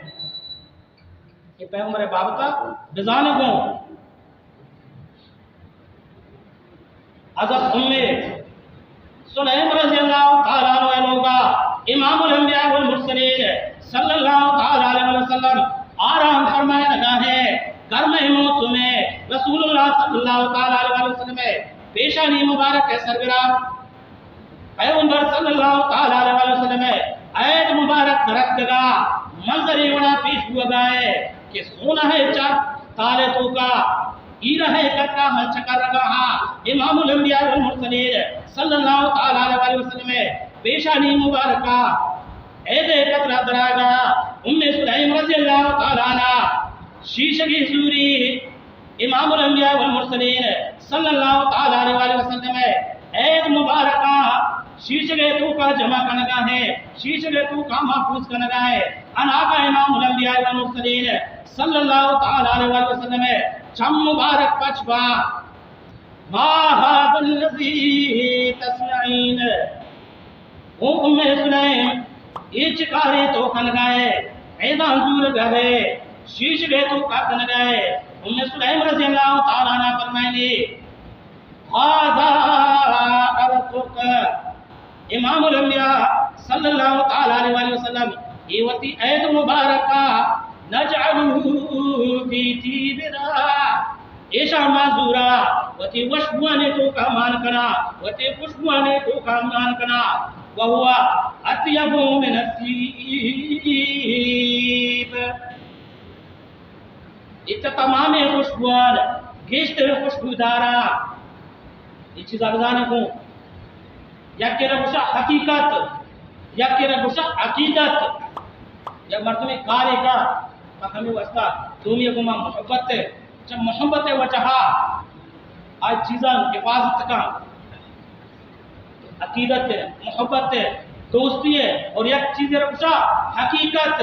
اے پیغمبر بابتا بزانے گوں۔ حضرت ام سلیم رضی اللہ تعالی عنہ لوگا امام الانبیاء والمرسلین صلی اللہ تعالی علیہ وسلم آرام فرمائے لگا ہے، گرم موسم ہے، رسول اللہ صلی اللہ تعالی علیہ وسلم پیشانی مبارک ءِ سربرا پیغمبر صلی اللہ تعالی علیہ وسلم ءِ عید مبارک درتکگا، منظر اے وڑا پیش بوگا ہے کہ سونہ ءِ چک تالے توکا ایرہ ءِ قطرہ ہم چکرگا ہا۔ امام الانبیاء والمرسلین صلی اللہ تعالی علیہ وسلم ءِ پیشانی مبارکا عید ءِ قطرہ درائگا۔ ام سلیم رضی اللہ تعالی عنہا شیشگی زوری امام الانبیاء والمرسلین صلی اللہ تعالی علیہ وآلہ وسلم ءِ عید مبارکاں شیشگ ءِ توکا جمع کنگا ہیں، شیشگ ءِ توکا محفوظ کنگا ہیں۔ اناگا امام الانبیاء والمرسلین صلی اللہ تعالی علیہ وآلہ وسلم ءِ چم مبارک پچ با، ما هذا الذي تصنعين؟ او ام سلیم، اے چہ کارے تو کنگا ئے؟ عیداں زورگا ئے، شیشگ ءِ توکا کنگا ئے؟ ام سلیم رضی اللہ تعالی عنہا فرمائنی، هذا عرقك۔ امام الانبیاء صلی اللہ تعالی علیہ وآلہ وسلم، اے وتی عید مبارکا، نجعله في طيب ريح، ایشاں ما زورا وتی وشبوانی توکا مان کنا، وتی خوشبوانی توکا مان کنا، وهو أطيب من الطيب۔ اے چہ تمامیں خوشبوان گیشتر خوشبودارا۔ اے چیزا بزانے گوں۔ یکے را گوشا حقیقت، یکے را گوشا عقیدت۔ یک مردمے کارے کا، پہ ہمے واسطہ دومی گوما محبت ہے، چہ محبت وجہا آ چیزاں حفاظت کا۔ عقیدت ہے، محبت ہے، دوستی ہے، اور یک چیزے را گوشا حقیقت۔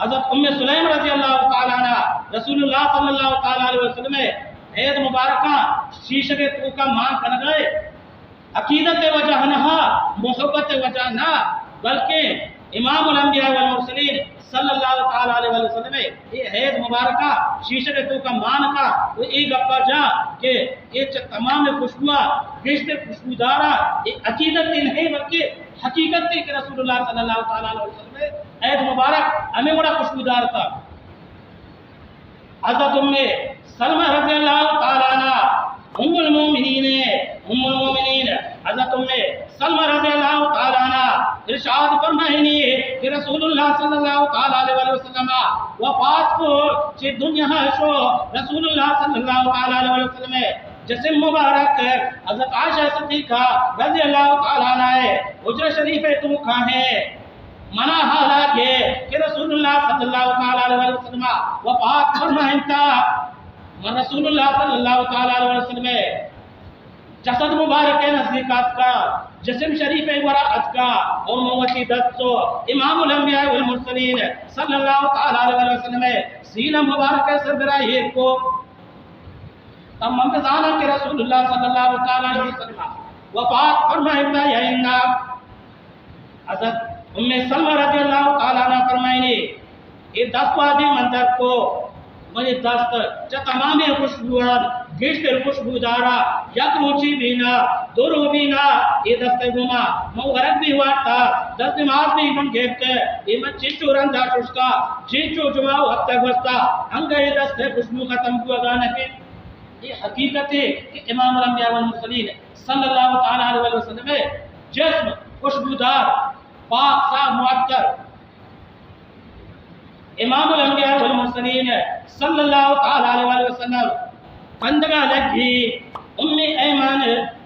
حضرت ام سلیم رضی اللہ تعالی عنہا رسول اللہ صلی اللہ تعالی علیہ وسلم عید مبارکاں شیشگ ءِ توکا مان کنگا ئے۔ عقیدت ءِ وجہ نہ، محبت ءِ وجہ نہ، بلکہ امام الانبیاء والمرسلین صلی اللہ تعالی علیہ وسلم ءِ اے عید مبارکہ شیشگ ءِ توکا مان کا و اے گپا جا کہ اے چہ تمام خوشبوا گیشتر خوشبودارا، اے عقیدت ءِ نہیں بلکہ حقیقت ءِ کہ رسول اللہ صلی اللہ تعالی علیہ وسلم ءِ عید مبارک ہمیں وڑا خوشبودار تھا۔ حضرت ام سلمہ رضی اللہ تعالی عنہ، ام المومنین، ام المومنین، حضرت ام سلمہ رضی اللہ تعالی عنہ ارشاد فرمائنی کہ رسول اللہ صلی اللہ تعالی علیہ وسلم وفات کو، چہ دنیا شو، رسول اللہ صلی اللہ تعالی علیہ وسلم جسم مبارک حضرت عائشہ صدیقہ رضی اللہ تعالی عنہ حجرہ شریف ءِ توکا ہے۔ منا حالا کہ، کہ رسول اللہ صلی اللہ تعالی علیہ وسلم وفات فرمائنتا، من رسول اللہ صلی اللہ تعالی علیہ وسلم جسد مبارک نزدیک آتکا، جسم شریف گورا آتکا، اور من وتی دست و امام الانبیاء والمرسلین صلی اللہ تعالی علیہ وسلم سینہ مبارک سر برا ایر کو۔ تم من بزاناں کہ رسول اللہ صلی اللہ تعالی علیہ وسلم وفات فرمائنتا یا انا۔ حضرت ام سلمہ رضی اللہ تعالی عنہ فرمائنی، اے دست وادی من در کو، منی دست چہ تمامیں خوشبوان گیشتر خوشبودارا، یک روچی بینا، دو رو بینا، اے دست گوما من ورگ بھی وارتا، دست نماز بھی من گپت، اے من چنچو رندا ششتا، چنچو جمعہ و ہفتہ گوستا، انگا اے دست خوشبو ختم بوگا نہ بیت۔ اے حقیقت ہے کہ امام الانبیاء والمرسلین صلی اللہ تعالی علیہ وسلم جسم خوشبودار، پاک، صاف، معطر، امام الانبیاء والمرسلین صلی اللہ تعالی علیہ وسلم کندگا لگی، ام ایمن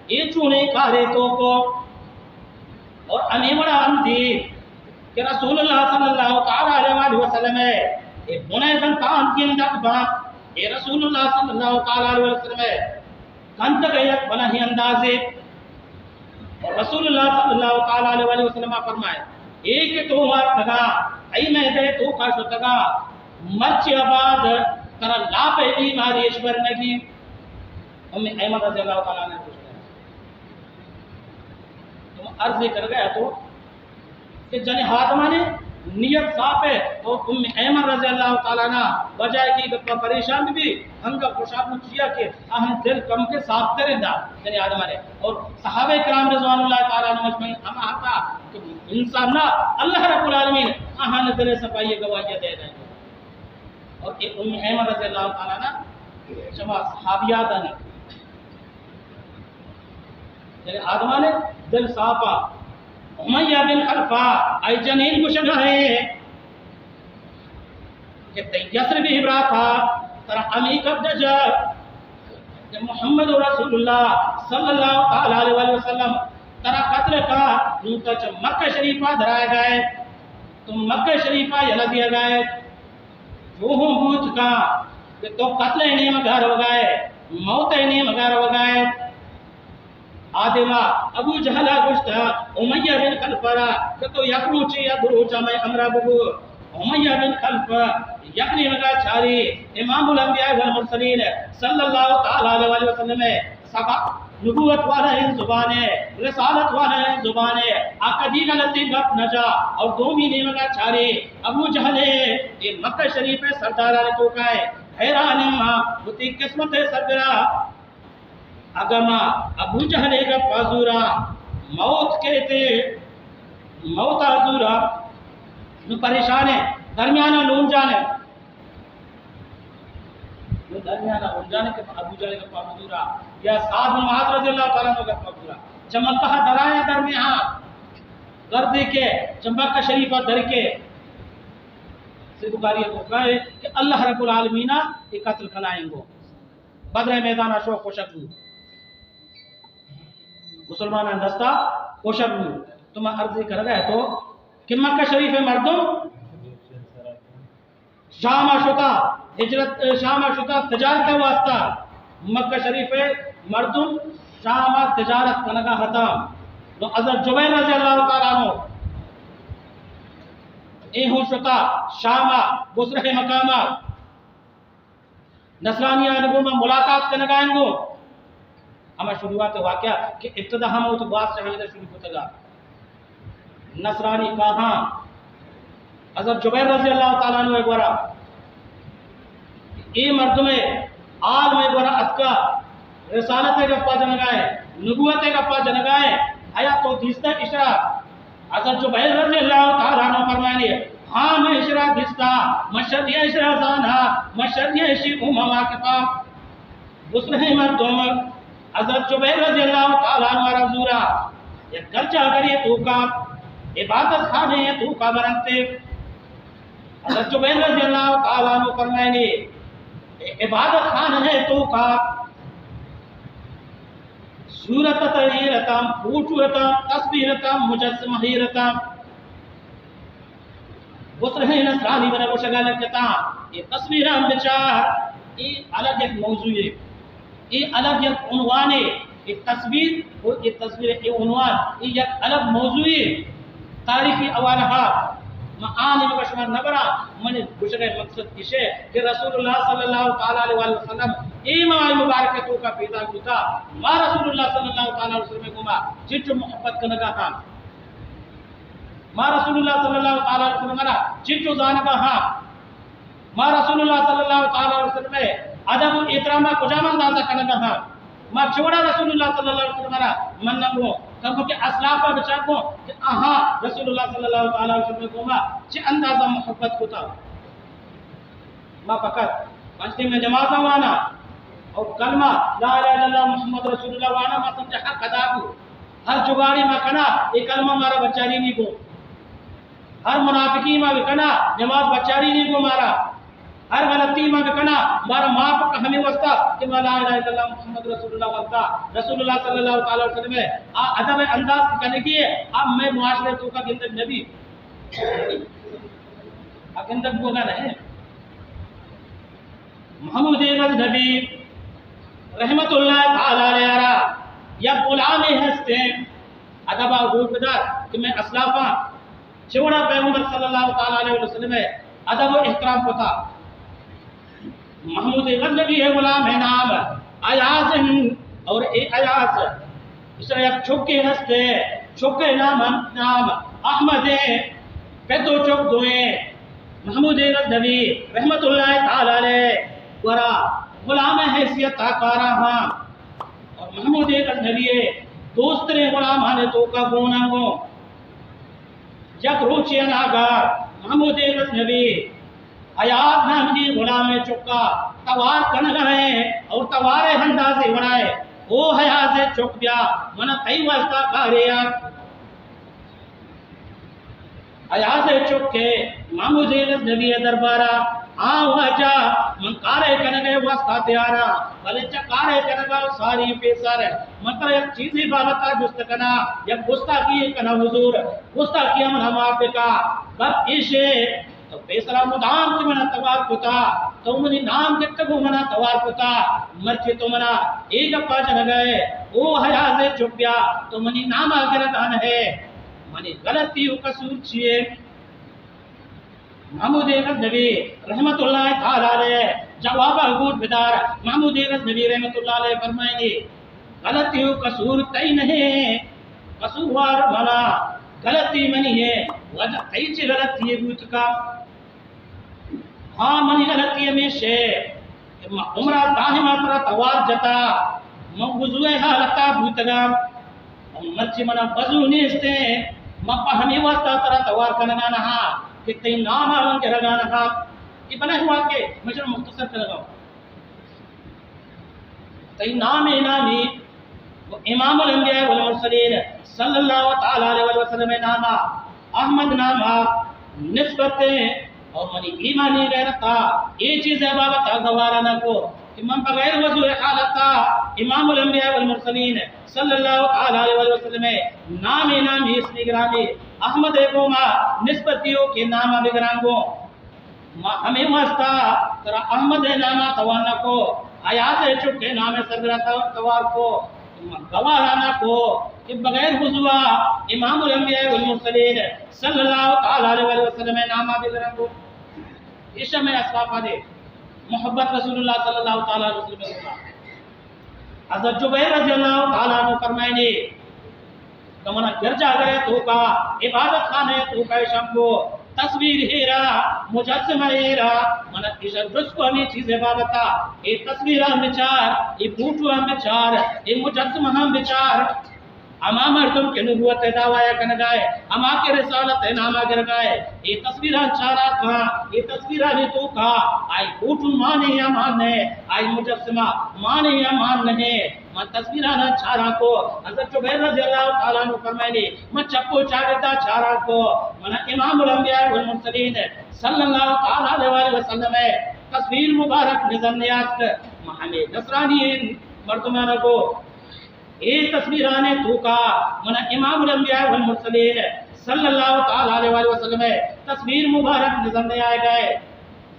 اے چونیں کارے تو کو؟ اور ہمے وڑا ہم دی کہ رسول اللہ صلی اللہ تعالی علیہ وآلہ وسلم اے بنے دنتان گندگ با، اے رسول اللہ صلی اللہ تعالی علیہ وسلم کندگ یک بلاہیں اندازے۔ اور رسول اللہ صلی اللہ تعالی علیہ وآلہ وسلم فرمائے، اے کہ تو وارتگا، ای میدے توکا شتگا، مرچی آباد ترا لاپ بیماری اش بر نگی۔ ام ایمن رضی اللہ تعالی عنہ پوچھتا ہے، تم عرض کرگا تو کہ جن آدمانی نیت صاف ہے، اور ام ایمن رضی اللہ تعالی عنہ بجائے کہ گپا پریشان بھی، ہنگا خوشا بوت چیا کہ آہن دل کم کے صاف تر اندا جن آدمانی۔ اور صحابہ کرام رضوان اللہ تعالی عنہم اجمعین ہما ہتا کہ انسان نہ، اللہ رب العالمین آہن دل صفائی گواہی دے دے۔ اور اے ام ایمن رضی اللہ تعالی عنہ شما صحابیات ہیں، یعنی آدمان دل صافا۔ امیہ بن خلفا، اے جنین گشگا ہے کہ تئی یثربی براتا ترا امی قبضہ جا کہ محمد رسول اللہ صلی اللہ تعالی علیہ وسلم ترا قتل کا، نوں تا چہ مکہ شریفا درائے گئے، تو مکہ شریفا یلہ دیا گئے۔ جو ہوں بوت کا کہ تو قتل ءِ نیمگا روگا ئے، موت ءِ نیمگا روگا ئے۔ آدما ابو جہل ءَ گوشت، امیہ بن خلف ءَ را کہ تو یک روچے یا دو روچا مئے ہمراہ ببو۔ امیہ بن خلف یک نیمگا چاری، امام الانبیاء والمرسلین صلی اللہ تعالی علیہ وسلم ءِ سبق، نبوت والا ایں زبان ءَ، رسالت والا ایں زبان ءَ، آ کدی غلطیں گپ نہ جا۔ اور دومی نیمگا چاری، ابو جہل ءِ، اے مکہ شریف ءِ سردارانی توکا ءَ، حیران ایں ما وتی قسمت ءِ سربرا۔ اگاں ما ابو جہل ءِ گپا زوراں، موت کیت، موتا زوراں، نو پریشان ایں، درمیانا لونجان ایں۔ نو درمیانا لونجان ایں کہ ابو جہل ءِ گپا مزوراں، یا سعد بن معاذ رضی اللہ تعالی عنہ ءِ گپا مزوراں۔ چہ مکہ درائیں درمیان، گردے کہ چہ مکہ شریفا در کے، سید بخاری ءِ توکا ءَ کہ اللہ رب العالمین ءَ اے قتل کنائیں گو۔ بدر ءِ میدانا شو، کشگ بو، مسلمانانی دستا کشگ بو۔ تو ما عرضے کرگا اتو کہ مکہ شریف ءِ مردم شاما شتا، ہجرت، شاما شتا تجارت ءِ واسطہ۔ مکہ شریف ءِ مردم شاما تجارت کنگا ہتا۔ نو حضرت جبیر رضی اللہ تعالی عنہ اے ہوں شتا شاما، بصرہ ءِ مقاما۔ نصرانیانی گوما ملاقات کنگا انگو۔ ہما شروعات واقعہ کہ ابتدا ہم وت باز چہ ہمیدا شروع کتگا۔ نصرانی کاہاں حضرت جبیر رضی اللہ تعالیٰ عنہ ءِ گورا، اے مردم ءِ حال مئے گورا اتکا، رسالت ءِ گپا جنگا ایں، نبوت ءِ گپا جنگا ایں، آیا تو دیستا اشرا؟ حضرت جبیر رضی اللہ تعالیٰ عنہ فرمائنی، ہاں، من اشرا دیستا، من شریع اشرا زانا، من شریع اشی گوما واقفا۔ بزرگیں مردم حضرت جبیر رضی اللہ تعالیٰ عنہ را زورا، یک گرجا گھرے توکا، عبادت خانے توکا برنتے۔ حضرت جبیر رضی اللہ تعالیٰ عنہ فرمائنی، عبادت خانے توکا صورت تحریر اتاں، فوٹو اتاں، تصویر اتاں، مجسمہ ہیر اتاں۔ بزرگیں نصرانی منا گوشگا لگتا، اے تصویراں بچار، اے الگ یک موضوعے، اے الگ یک عنوانے، اے تصویر و اے تصویر، اے عنوان، اے یک الگ موضوعے۔ تاریخی حوالہ ہا ما آ نیمگا شما نبرا، من گوشگا مقصد اشے کہ رسول اللہ صلی اللہ تعالیٰ علیہ وآلہ وسلم اے ماہ مبارک توکا پیدا بوتا، ما رسول اللہ صلی اللہ تعالیٰ علیہ وسلم گوما چنچو محبت کنگا ہاں۔ ما رسول اللہ صلی اللہ تعالیٰ علیہ وسلم را چنچو زانگا ہاں۔ ما رسول اللہ صلی اللہ تعالیٰ علیہ وسلم ءِ ادب و احترام ءَ کجام اندازہ کنگا ہاں۔ ما چوڑا رسول اللہ صلی اللہ علیہ وسلم را مننگو، کمو کہ اسلافا بچارگو کہ آہاں رسول اللہ صلی اللہ تعالیٰ علیہ وسلم گوما چہ اندازہ محبت کتا۔ ما فقط پنچ ٹیم نمازا وانا اور کلمہ لا الہ الا اللہ محمد رسول اللہ وانا، ما سمجھا حق ادا کو۔ ہر جگاڑی ما کنا، اے کلمہ مارا بچاری نہیں کو۔ ہر منافقی ما بکنا، نماز بچاری نہیں کو مارا۔ ہر غلطی ما بکنا، مارا معاف کا ہمیں واسطہ کہ ما لا الہ الا اللہ محمد رسول اللہ واسطہ، رسول اللہ صلی اللہ تعالیٰ علیہ وسلم ہے۔ آ ادب انداز کنگی ہے، آ میں معاشرے توکا گندگ نبی۔ آ گندگ بوگا نہیں۔ محمود غزنوی رحمت اللہ تعالیٰ علیہ را یک غلامے ہستے، ادبا گوش بدار کہ میں اسلافاں چوڑا پیغمبر صلی اللہ تعالیٰ علیہ وسلم ءِ ادب و احترام کتا۔ محمود غزنوی ءِ غلام ءِ نام ایاز انت، اور اے ایاز، اس را یک چکے ہستے، چکے نام، نام احمد ہے، پت و چک دوئیں محمود غزنوی رحمت اللہ تعالیٰ علیہ گورا غلام حیثیت آ کارا ہاں، اور محمود غزنوی دوستریں غلامانی توکا گوناں گوں۔ یک روچے اناگا محمود غزنوی ایاز نامی غلام چکا توار کنگا ہے اور توارے اندازے وڑائے، او ایاز چک بیا، منا تئی واسطہ کارے آ۔ ایاز چک کہ محمود غزنوی دربارا، آ واجہ، من کارے کنگے واسطہ تیارا، بلے چہ کارے کنگا ساری پیسر، من ترا یک چیزے بابتا جست کنا، یک گستاخی کنا حضور، گستاخی منا معاف بکا۔ گپ ایشے، تو پیسرا مدام کہ منا توار کتا، تو منی نام گپتگو منا توار کتا، مرچی تو منا اے گپا جنگا ہے، او ایاز چک بیا، تو منی ناما گرگا نہ ہے۔ منی غلطی و قصور چیے؟ محمود غزنوی رحمت اللہ تعالیٰ علیہ جوابا گوش بدار۔ محمود غزنوی رحمت اللہ علیہ فرمائنی، غلطی و قصور تئی نہیں، قصوروار منا، غلطی منی ہے، وجہ تئی چی غلطی بوت کا؟ ہاں، منی غلطی ہمیش ہے کہ من عمرا دائما ترا توار جتا، من وضو حالتا بوتگا، اور مرچی منا وضو نیستے، من پہ ہمیں واسطہ ترا توار کنگا نہا کہ تئی ناما من گرگا نہا۔ یہ بنا ہوا کہ مجھے مختصر کرگا۔ تئی نام نامی و امام الانبیاء والمرسلین صلی اللہ تعالیٰ علیہ وسلم ناما، احمد ناما نسبت ہے، اور منی ایمانی غیرتا اے چیز بابتا گوارا نہ کو کہ من بغیر وضو حالتا امام الانبیاء والمرسلین صلی اللہ تعالیٰ علیہ وسلم نام نامی اسم گرامی احمد گوما نسبت دیو کہ ناما بگرانگو۔ ما ہمے واسطہ ترا احمد ءِ نام ءَ توار نہ کو، ایاز ءِ چک ءِ نام ءِ سربرا تو-، توار کو، ما گوارا نہ کو کہ بغیر وضو ءَ امام الانبیاء والمرسلین صلی اللہ تعالیٰ علیہ وسلم ءِ نام ءَ بگرن کو۔ ایشا میں اسلافا دے محبت رسول اللہ صلی اللہ تعالیٰ علیہ وسلم ءِ۔ حضرت جبیر رضی اللہ تعالیٰ عنہ فرمائنے، کہ من گرجا گھر ءِ توکا، عبادت خانہ ءِ توکا اشاں کو، تصویر ہیرا، مجسمہ ہیرا، من اشاں جست کو ہمے چیز ءِ بابتا، اے تصویراں بچار، اے فوٹواں بچار، اے مجسمہاں بچار۔ ہما مردم کہ نبوت ءِ دعوی ءَ کنگا اے، ہما کہ رسالت ءِ ناما گرگا اے، اے تصویراں چارا کاں، اے تصویرانی توکا، آئی فوٹو مانے یا مان نہ اے، آئی مجسمہ مانے یا مان نہ اے۔ من تصویرانا چاراں کو، حضرت جبیر رضی اللہ تعالی عنہ فرمائنی، من چپ و چاگردا چاراں کو، من امام الانبیاء والمرسلین صلی اللہ تعالی علیہ وآلہ وسلم ءِ تصویر مبارک نظر نیاتک۔ من ہمے نصرانی مردمانا گو، اے تصویرانے توکا من امام الانبیاء والمرسلین صلی اللہ تعالی علیہ وآلہ وسلم ءِ تصویر مبارک نظر نیائیگا اے۔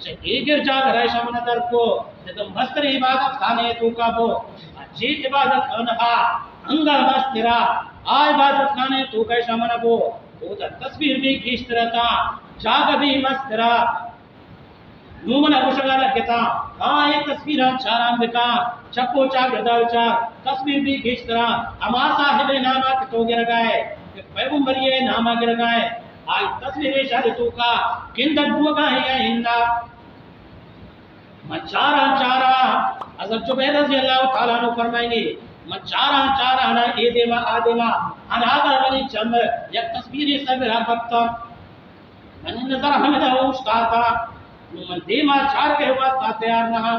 چہ اے گرجا گھر ءَ شہ من در کو، دگہ مستر عبادت خانہ ءِ توکا بو۔ چہ عبادت خانہ ءَ انگا مسترا، آ عبادت خانہ ءِ توکا شہ من بو۔ اودا تصویر بھی گیشتر اتاں، جاگہ بھی مسترا۔ نوں من گوشگا لگتاں، ہاں، اے تصویراں چاراں بکاں، چپ و چاگردا بچار، تصویر بھی گیشتراں، ہما صاحب ءِ ناما کہ تو گرگا ئے، کہ پیغمبری ءِ ناما گرگا ئے، آئی تصویر ءِ شہ توکا گندگ بوگا ایں یا اندا۔ من چاراں، چاراں، حضرت جبیر رضی اللہ تعالی عنہ فرمائنی، من چاراں، چاراں، نہ اے دیما، آ دیما، اناگا منی چم یک تصویرے سر برا کپتا۔ منی نظر ہمدا اوشتاتا، نوں من دیما چارگے واسطہ تیار نہ آں۔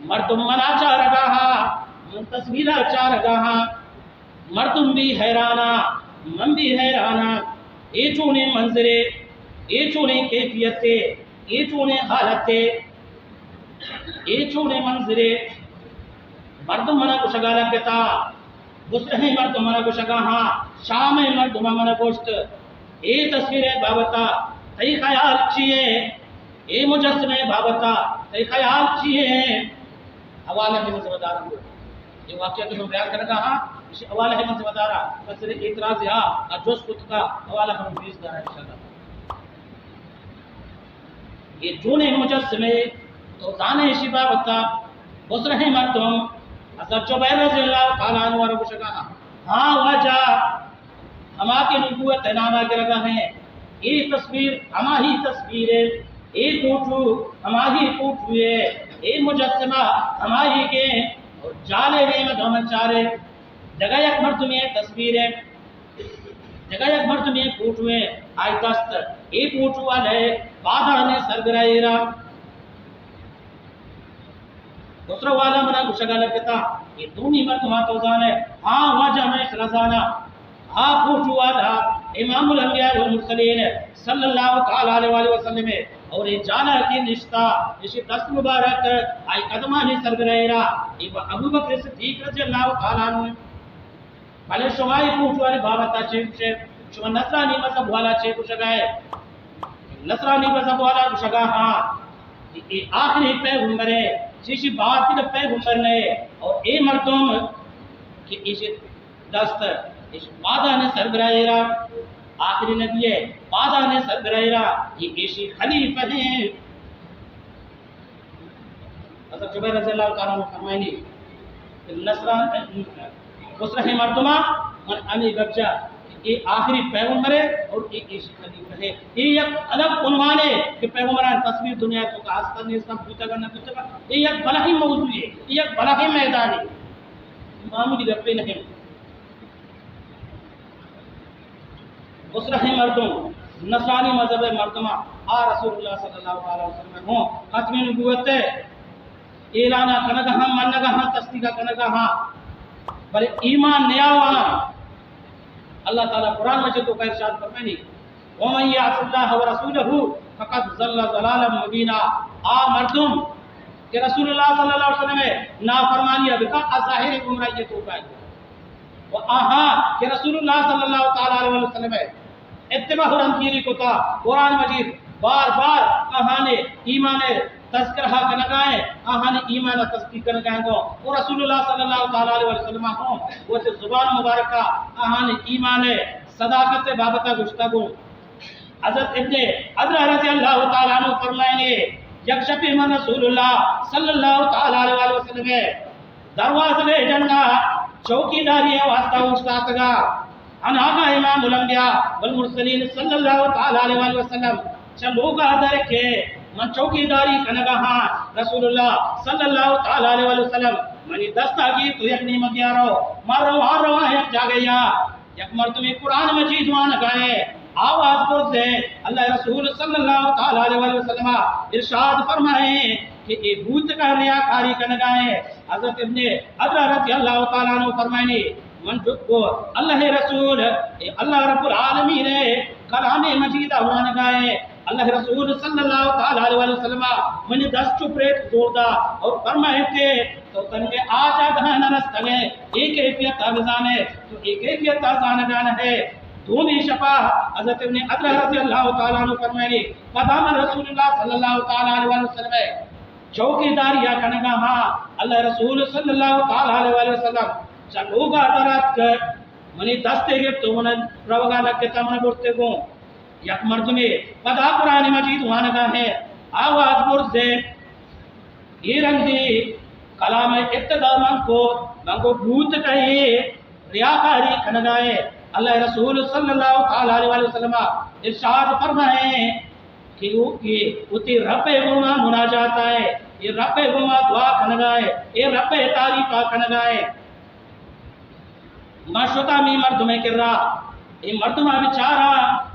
مردم منا چارگا ہاں، من تصویرا چارگا ہاں۔ مردم بھی حیرانا، من بھی حیرانا۔ اے چونیں منظرے، اے چونیں کیفیتے، اے چونیں حالتے، اے چونیں منظرے۔ مردم منا گوشگا لگتا، بزرہیں مردم منا گوشگا ہاں، شام ءِ مردم منا گوشت، اے تصویر ءِ بابتا تئی خیال چی اے؟ اے مجسمہ ءِ بابتا تئی خیال چی اے؟ حوالہ ءَ من ذمہ دار آں۔ اے واقعہ کہ من بیان کنگا ہاں، اسی حوالہ ءَ من ذمہ دار آں۔ کسے اعتراض یا آ جست کتگا، حوالہ ءَ من پیش داراں انشاءاللہ۔ اے چونیں مجسمے، تو زانے اشی بابتا؟ بزرہیں مردم، حضرت جبیر رضی اللہ تعالی عنہ ءَ را گوشگا، ہاں واجہ، ہما کہ نبوت ءِ ناما گرگا ایں، اے تصویر ہماہی تصویر اے، اے فوٹو ہماہی فوٹو اے، اے مجسمہ ہماہی کے، اور جالے نیمگا من چارے، دگہ یک مردمے تصویر اے، دگہ یک مردمے فوٹو اے، آئی دست، اے فوٹو والے پادانے سرگرا ایرا۔ بزرہ والا منا گوشگا لگتا، اے دومی مردما تو زانے؟ ہاں واجہ، من اشرا زانا۔ آ فوٹو والا امام الانبیاء والمرسلین صلی اللہ تعالی علیہ وآلہ وسلم اے، اور اے جالا کہ نشتا، اشی دست مبارک آئی قدمانی سرگرا ایرا، اے ابوبکر صدیق رضی اللہ تعالی عنہ۔ بلے شما اے فوٹو والے بابتا چے گوشے؟ شما نصرانی مذہب والا چے گوشگا ئے؟ نصرانی مذہب والا گوشگا ہاں، اے آخری پیغمبر اے، چیشی بعد کہ پیغمبر نہ اے، اور اے مردم کہ ایشی دست، ایشی پادانے سرگرا ایرا، آخری نبی اے، پادانے سرگرا ایرا، اے ایشی خلیفہ اے۔ حضرت جبیر رضی اللہ تعالی عنہ فرمائنی کہ نصران، بزرہیں مردماں، من ہمے گپ جا کہ اے آخری پیغمبر اے اور اے ایشی خلیفہ اے۔ اے یک الگ عنوان اے کہ پیغمبرانی تصویر دنیا ءِ توکا ہست نیست، بوتگ نہ بوتگ۔ اے یک بلاہیں موضوع اے، اے یک بلاہیں میدان اے، معمولی گپے نہ اے۔ بزرہیں مردم، نصرانی مذہب ءِ مردماں، آ رسول اللہ صلی اللہ علیہ وسلم ءَ ہوں ختم نبوت ءِ اعلان ءَ کنگا ہاں، منگا ہاں، تصدیق ءَ کنگا ہاں، بلے ایمان نیاواں۔ اللہ تعالی قرآن مجید ءِ توکا ارشاد فرمائنی، ومن یعص اللہ ورسولہ فقد ضل ضلالا مبینا۔ آ مردم کہ رسول اللہ صلی اللہ علیہ وسلم ءِ نافرمانی ءَ بکا، آ ظاہر گمراہی ءِ توکا ایں۔ و آہاں کہ رسول اللہ صلی اللہ تعالی علیہ وسلم ءِ اتباع و رندگیری کتا، قرآن مجید بار بار آہانی ایمان ءِ تذکرہ کنگا ایں، آہانی ایمان ءِ تصدیق کنگا ایں گوں۔ و رسول اللہ صلی اللہ تعالی علیہ وسلم ہوں وتی زبان مبارکہ آہانی ایمان ءِ صداقت ءِ بابت ءَ گوشتا گوں۔ حضرت ابن عذرا رضی اللہ تعالی عنہ فرمائنی، یک شپے من رسول اللہ صلی اللہ تعالی علیہ وسلم ءِ دروازگ ءِ ڈنا چوکیداری ءِ واسطہ اوشتاتگا۔ اناگا امام الانبیاء والمرسلین صلی اللہ تعالی علیہ وآلہ وسلم چہ لوگا در کہ من چوکیداری کنگا ہاں، رسول اللہ صلی اللہ تعالی علیہ وآلہ وسلم منی دستا گیت و یک نیمگیا رو، ما روان روان یک جاگہیا یک مردمے قرآن مجید وانگا ہے، آواز برز ہے۔ اللہ رسول صلی اللہ تعالی علیہ وآلہ وسلم ارشاد فرمائے کہ اے بوت کا ریاکاری کنگا ہے۔ حضرت ابن ادرہ رضی اللہ تعالی عنہ فرمائنی، من جو کو اللہ رسول، اے اللہ رب العالمین ہے، کلام مجید وانگا ہے۔ اللہ رسول صلی اللہ تعالی علیہ وسلم من دست چپ ریت زور دا اور فرمائے کہ تو تنگے آ جاگہ نہ رستگے، اے کیفیت بزانے، تو اے کیفیت زانگان ہے۔ دومی شپا حضرت ابن ادرہ رضی اللہ تعالی عنہ فرمائے، پدا من رسول اللہ صلی اللہ تعالی علیہ وسلم چوکیداری یا کنگا ہاں، اللہ رسول صلی اللہ تعالی علیہ وسلم چہ لوگا در اتک، منی دستے گپت و من روگا لگتا من برتے گوں۔ یک مردمے پدا قرآن مجید وانگا ہے، آواز برز ہے۔ اے رندی کلام ابتدا من کو، من کو بوت کئے ریاکاری کنگائے۔ اللہ رسول صلی اللہ تعالی علیہ وسلم ارشاد فرمائے کہ او، اے وتی رب گوما مناجات آئے، اے رب گوما دعا کنگائے، اے رب تعریف کنگائے۔ ما شتا می مردمے کرا، اے مردما بچارا،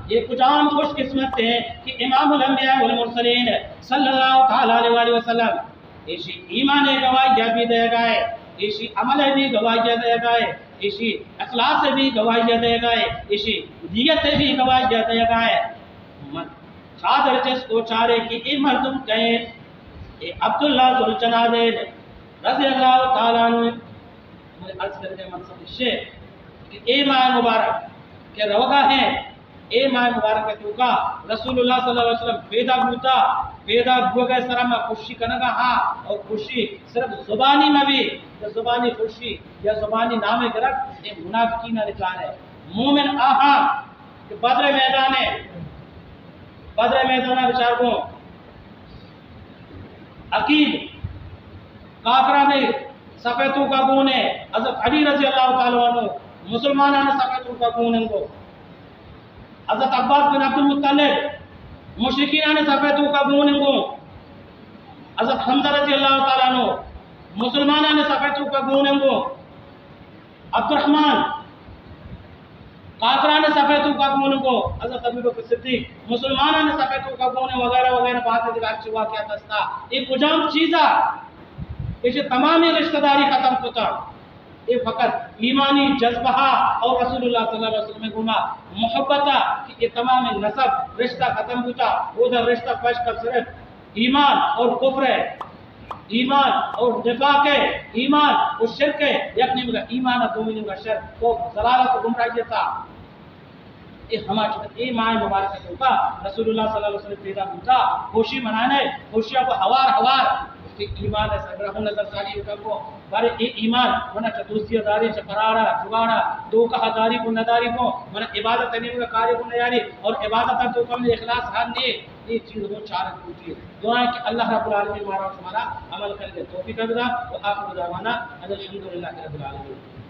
اے کجام خوش قسمت ہے کہ امام الانبیاء والمرسلین صلی اللہ تعالی علیہ وآلہ وسلم ایشی ایمان گواہی بھی دیگائے، ایشی عمل بھی گواہی دیگائے، ایشی اخلاص بھی گواہی دیگائے، ایشی نیت بھی گواہی دیگائے۔ من چادر چست کو چارے کہ اے مردم کئے؟ اے عبداللہ ذوالجناحین رضی اللہ تعالی عنہ۔ من عرض کرنے مقصد شے کہ اے ماہ مبارک کہ روگا ہے، اے ماہ مبارک توکا رسول اللہ صلی اللہ علیہ وسلم پیدا بوتا، پیدا بوگے سرا ما خوشی کنگا ہاں، اور خوشی صرف زبانی مہ بی، یا زبانی خوشی یا زبانی نام گرگ، اے منافقین کار ہے۔ مومن آہاں کہ بدر میدان ہے، بدر میدان بچار گوں عقیل کافرانی صفے توکا گون ہے، حضرت علی رضی اللہ تعالی عنہ مسلمانانی صفے توکا گون انگو، حضرت عباس بن عبد المطلب مشرکینانی صفے توکا گون انگو، حضرت حمزہ رضی اللہ تعالی عنہ مسلمانانی صفے توکا گون انگو، عبدالرحمن کافرانی صفے توکا گون کو، حضرت ابوبکر صدیق مسلمانانی صفے توکا گون، وغیرہ وغیرہ، بہت دیگر ہرچی واقعات ہستا۔ اے کجام چیزا؟ ایشی تمامی رشتہ داری ختم کتا۔ اے فقط ایمانی جذبہ اور رسول اللہ صلی اللہ علیہ وسلم گوما محبت، کہ اے تمام نسب رشتہ ختم کتا۔ او در رشتہ پشت صرف ایمان اور کفر ہے، ایمان اور نفاق ہے، ایمان اور شرک ہے، یک نیمگا ایمان اور دومی نیمگا شرک، کفر، ضلالت و گمراہی تھا۔ اے ہما چیز، اے ماہ مبارک توکا رسول اللہ صلی اللہ علیہ وسلم پیدا بوتا، خوشی منانے، خوشی کو ہوار ہوار، اس کے ایمان ہے سگرہ ہوں نظر ساری ہوتا کو، بارے اے ایمان، منا چا دوستی داری، چا قرارا، جگاڑا، دو کہا داری کو نداری کو، منا عبادت نیمگا کاری کو نیاری، اور عبادت تو کم اخلاص ہر نے، اے چیز ہوں چارگ بوتی۔ دعا ہے کہ اللہ رب العالمین مارا شمارا عمل کرنے توفیق بدا۔ و آخر دعوانا ان الحمدللہ رب العالمین۔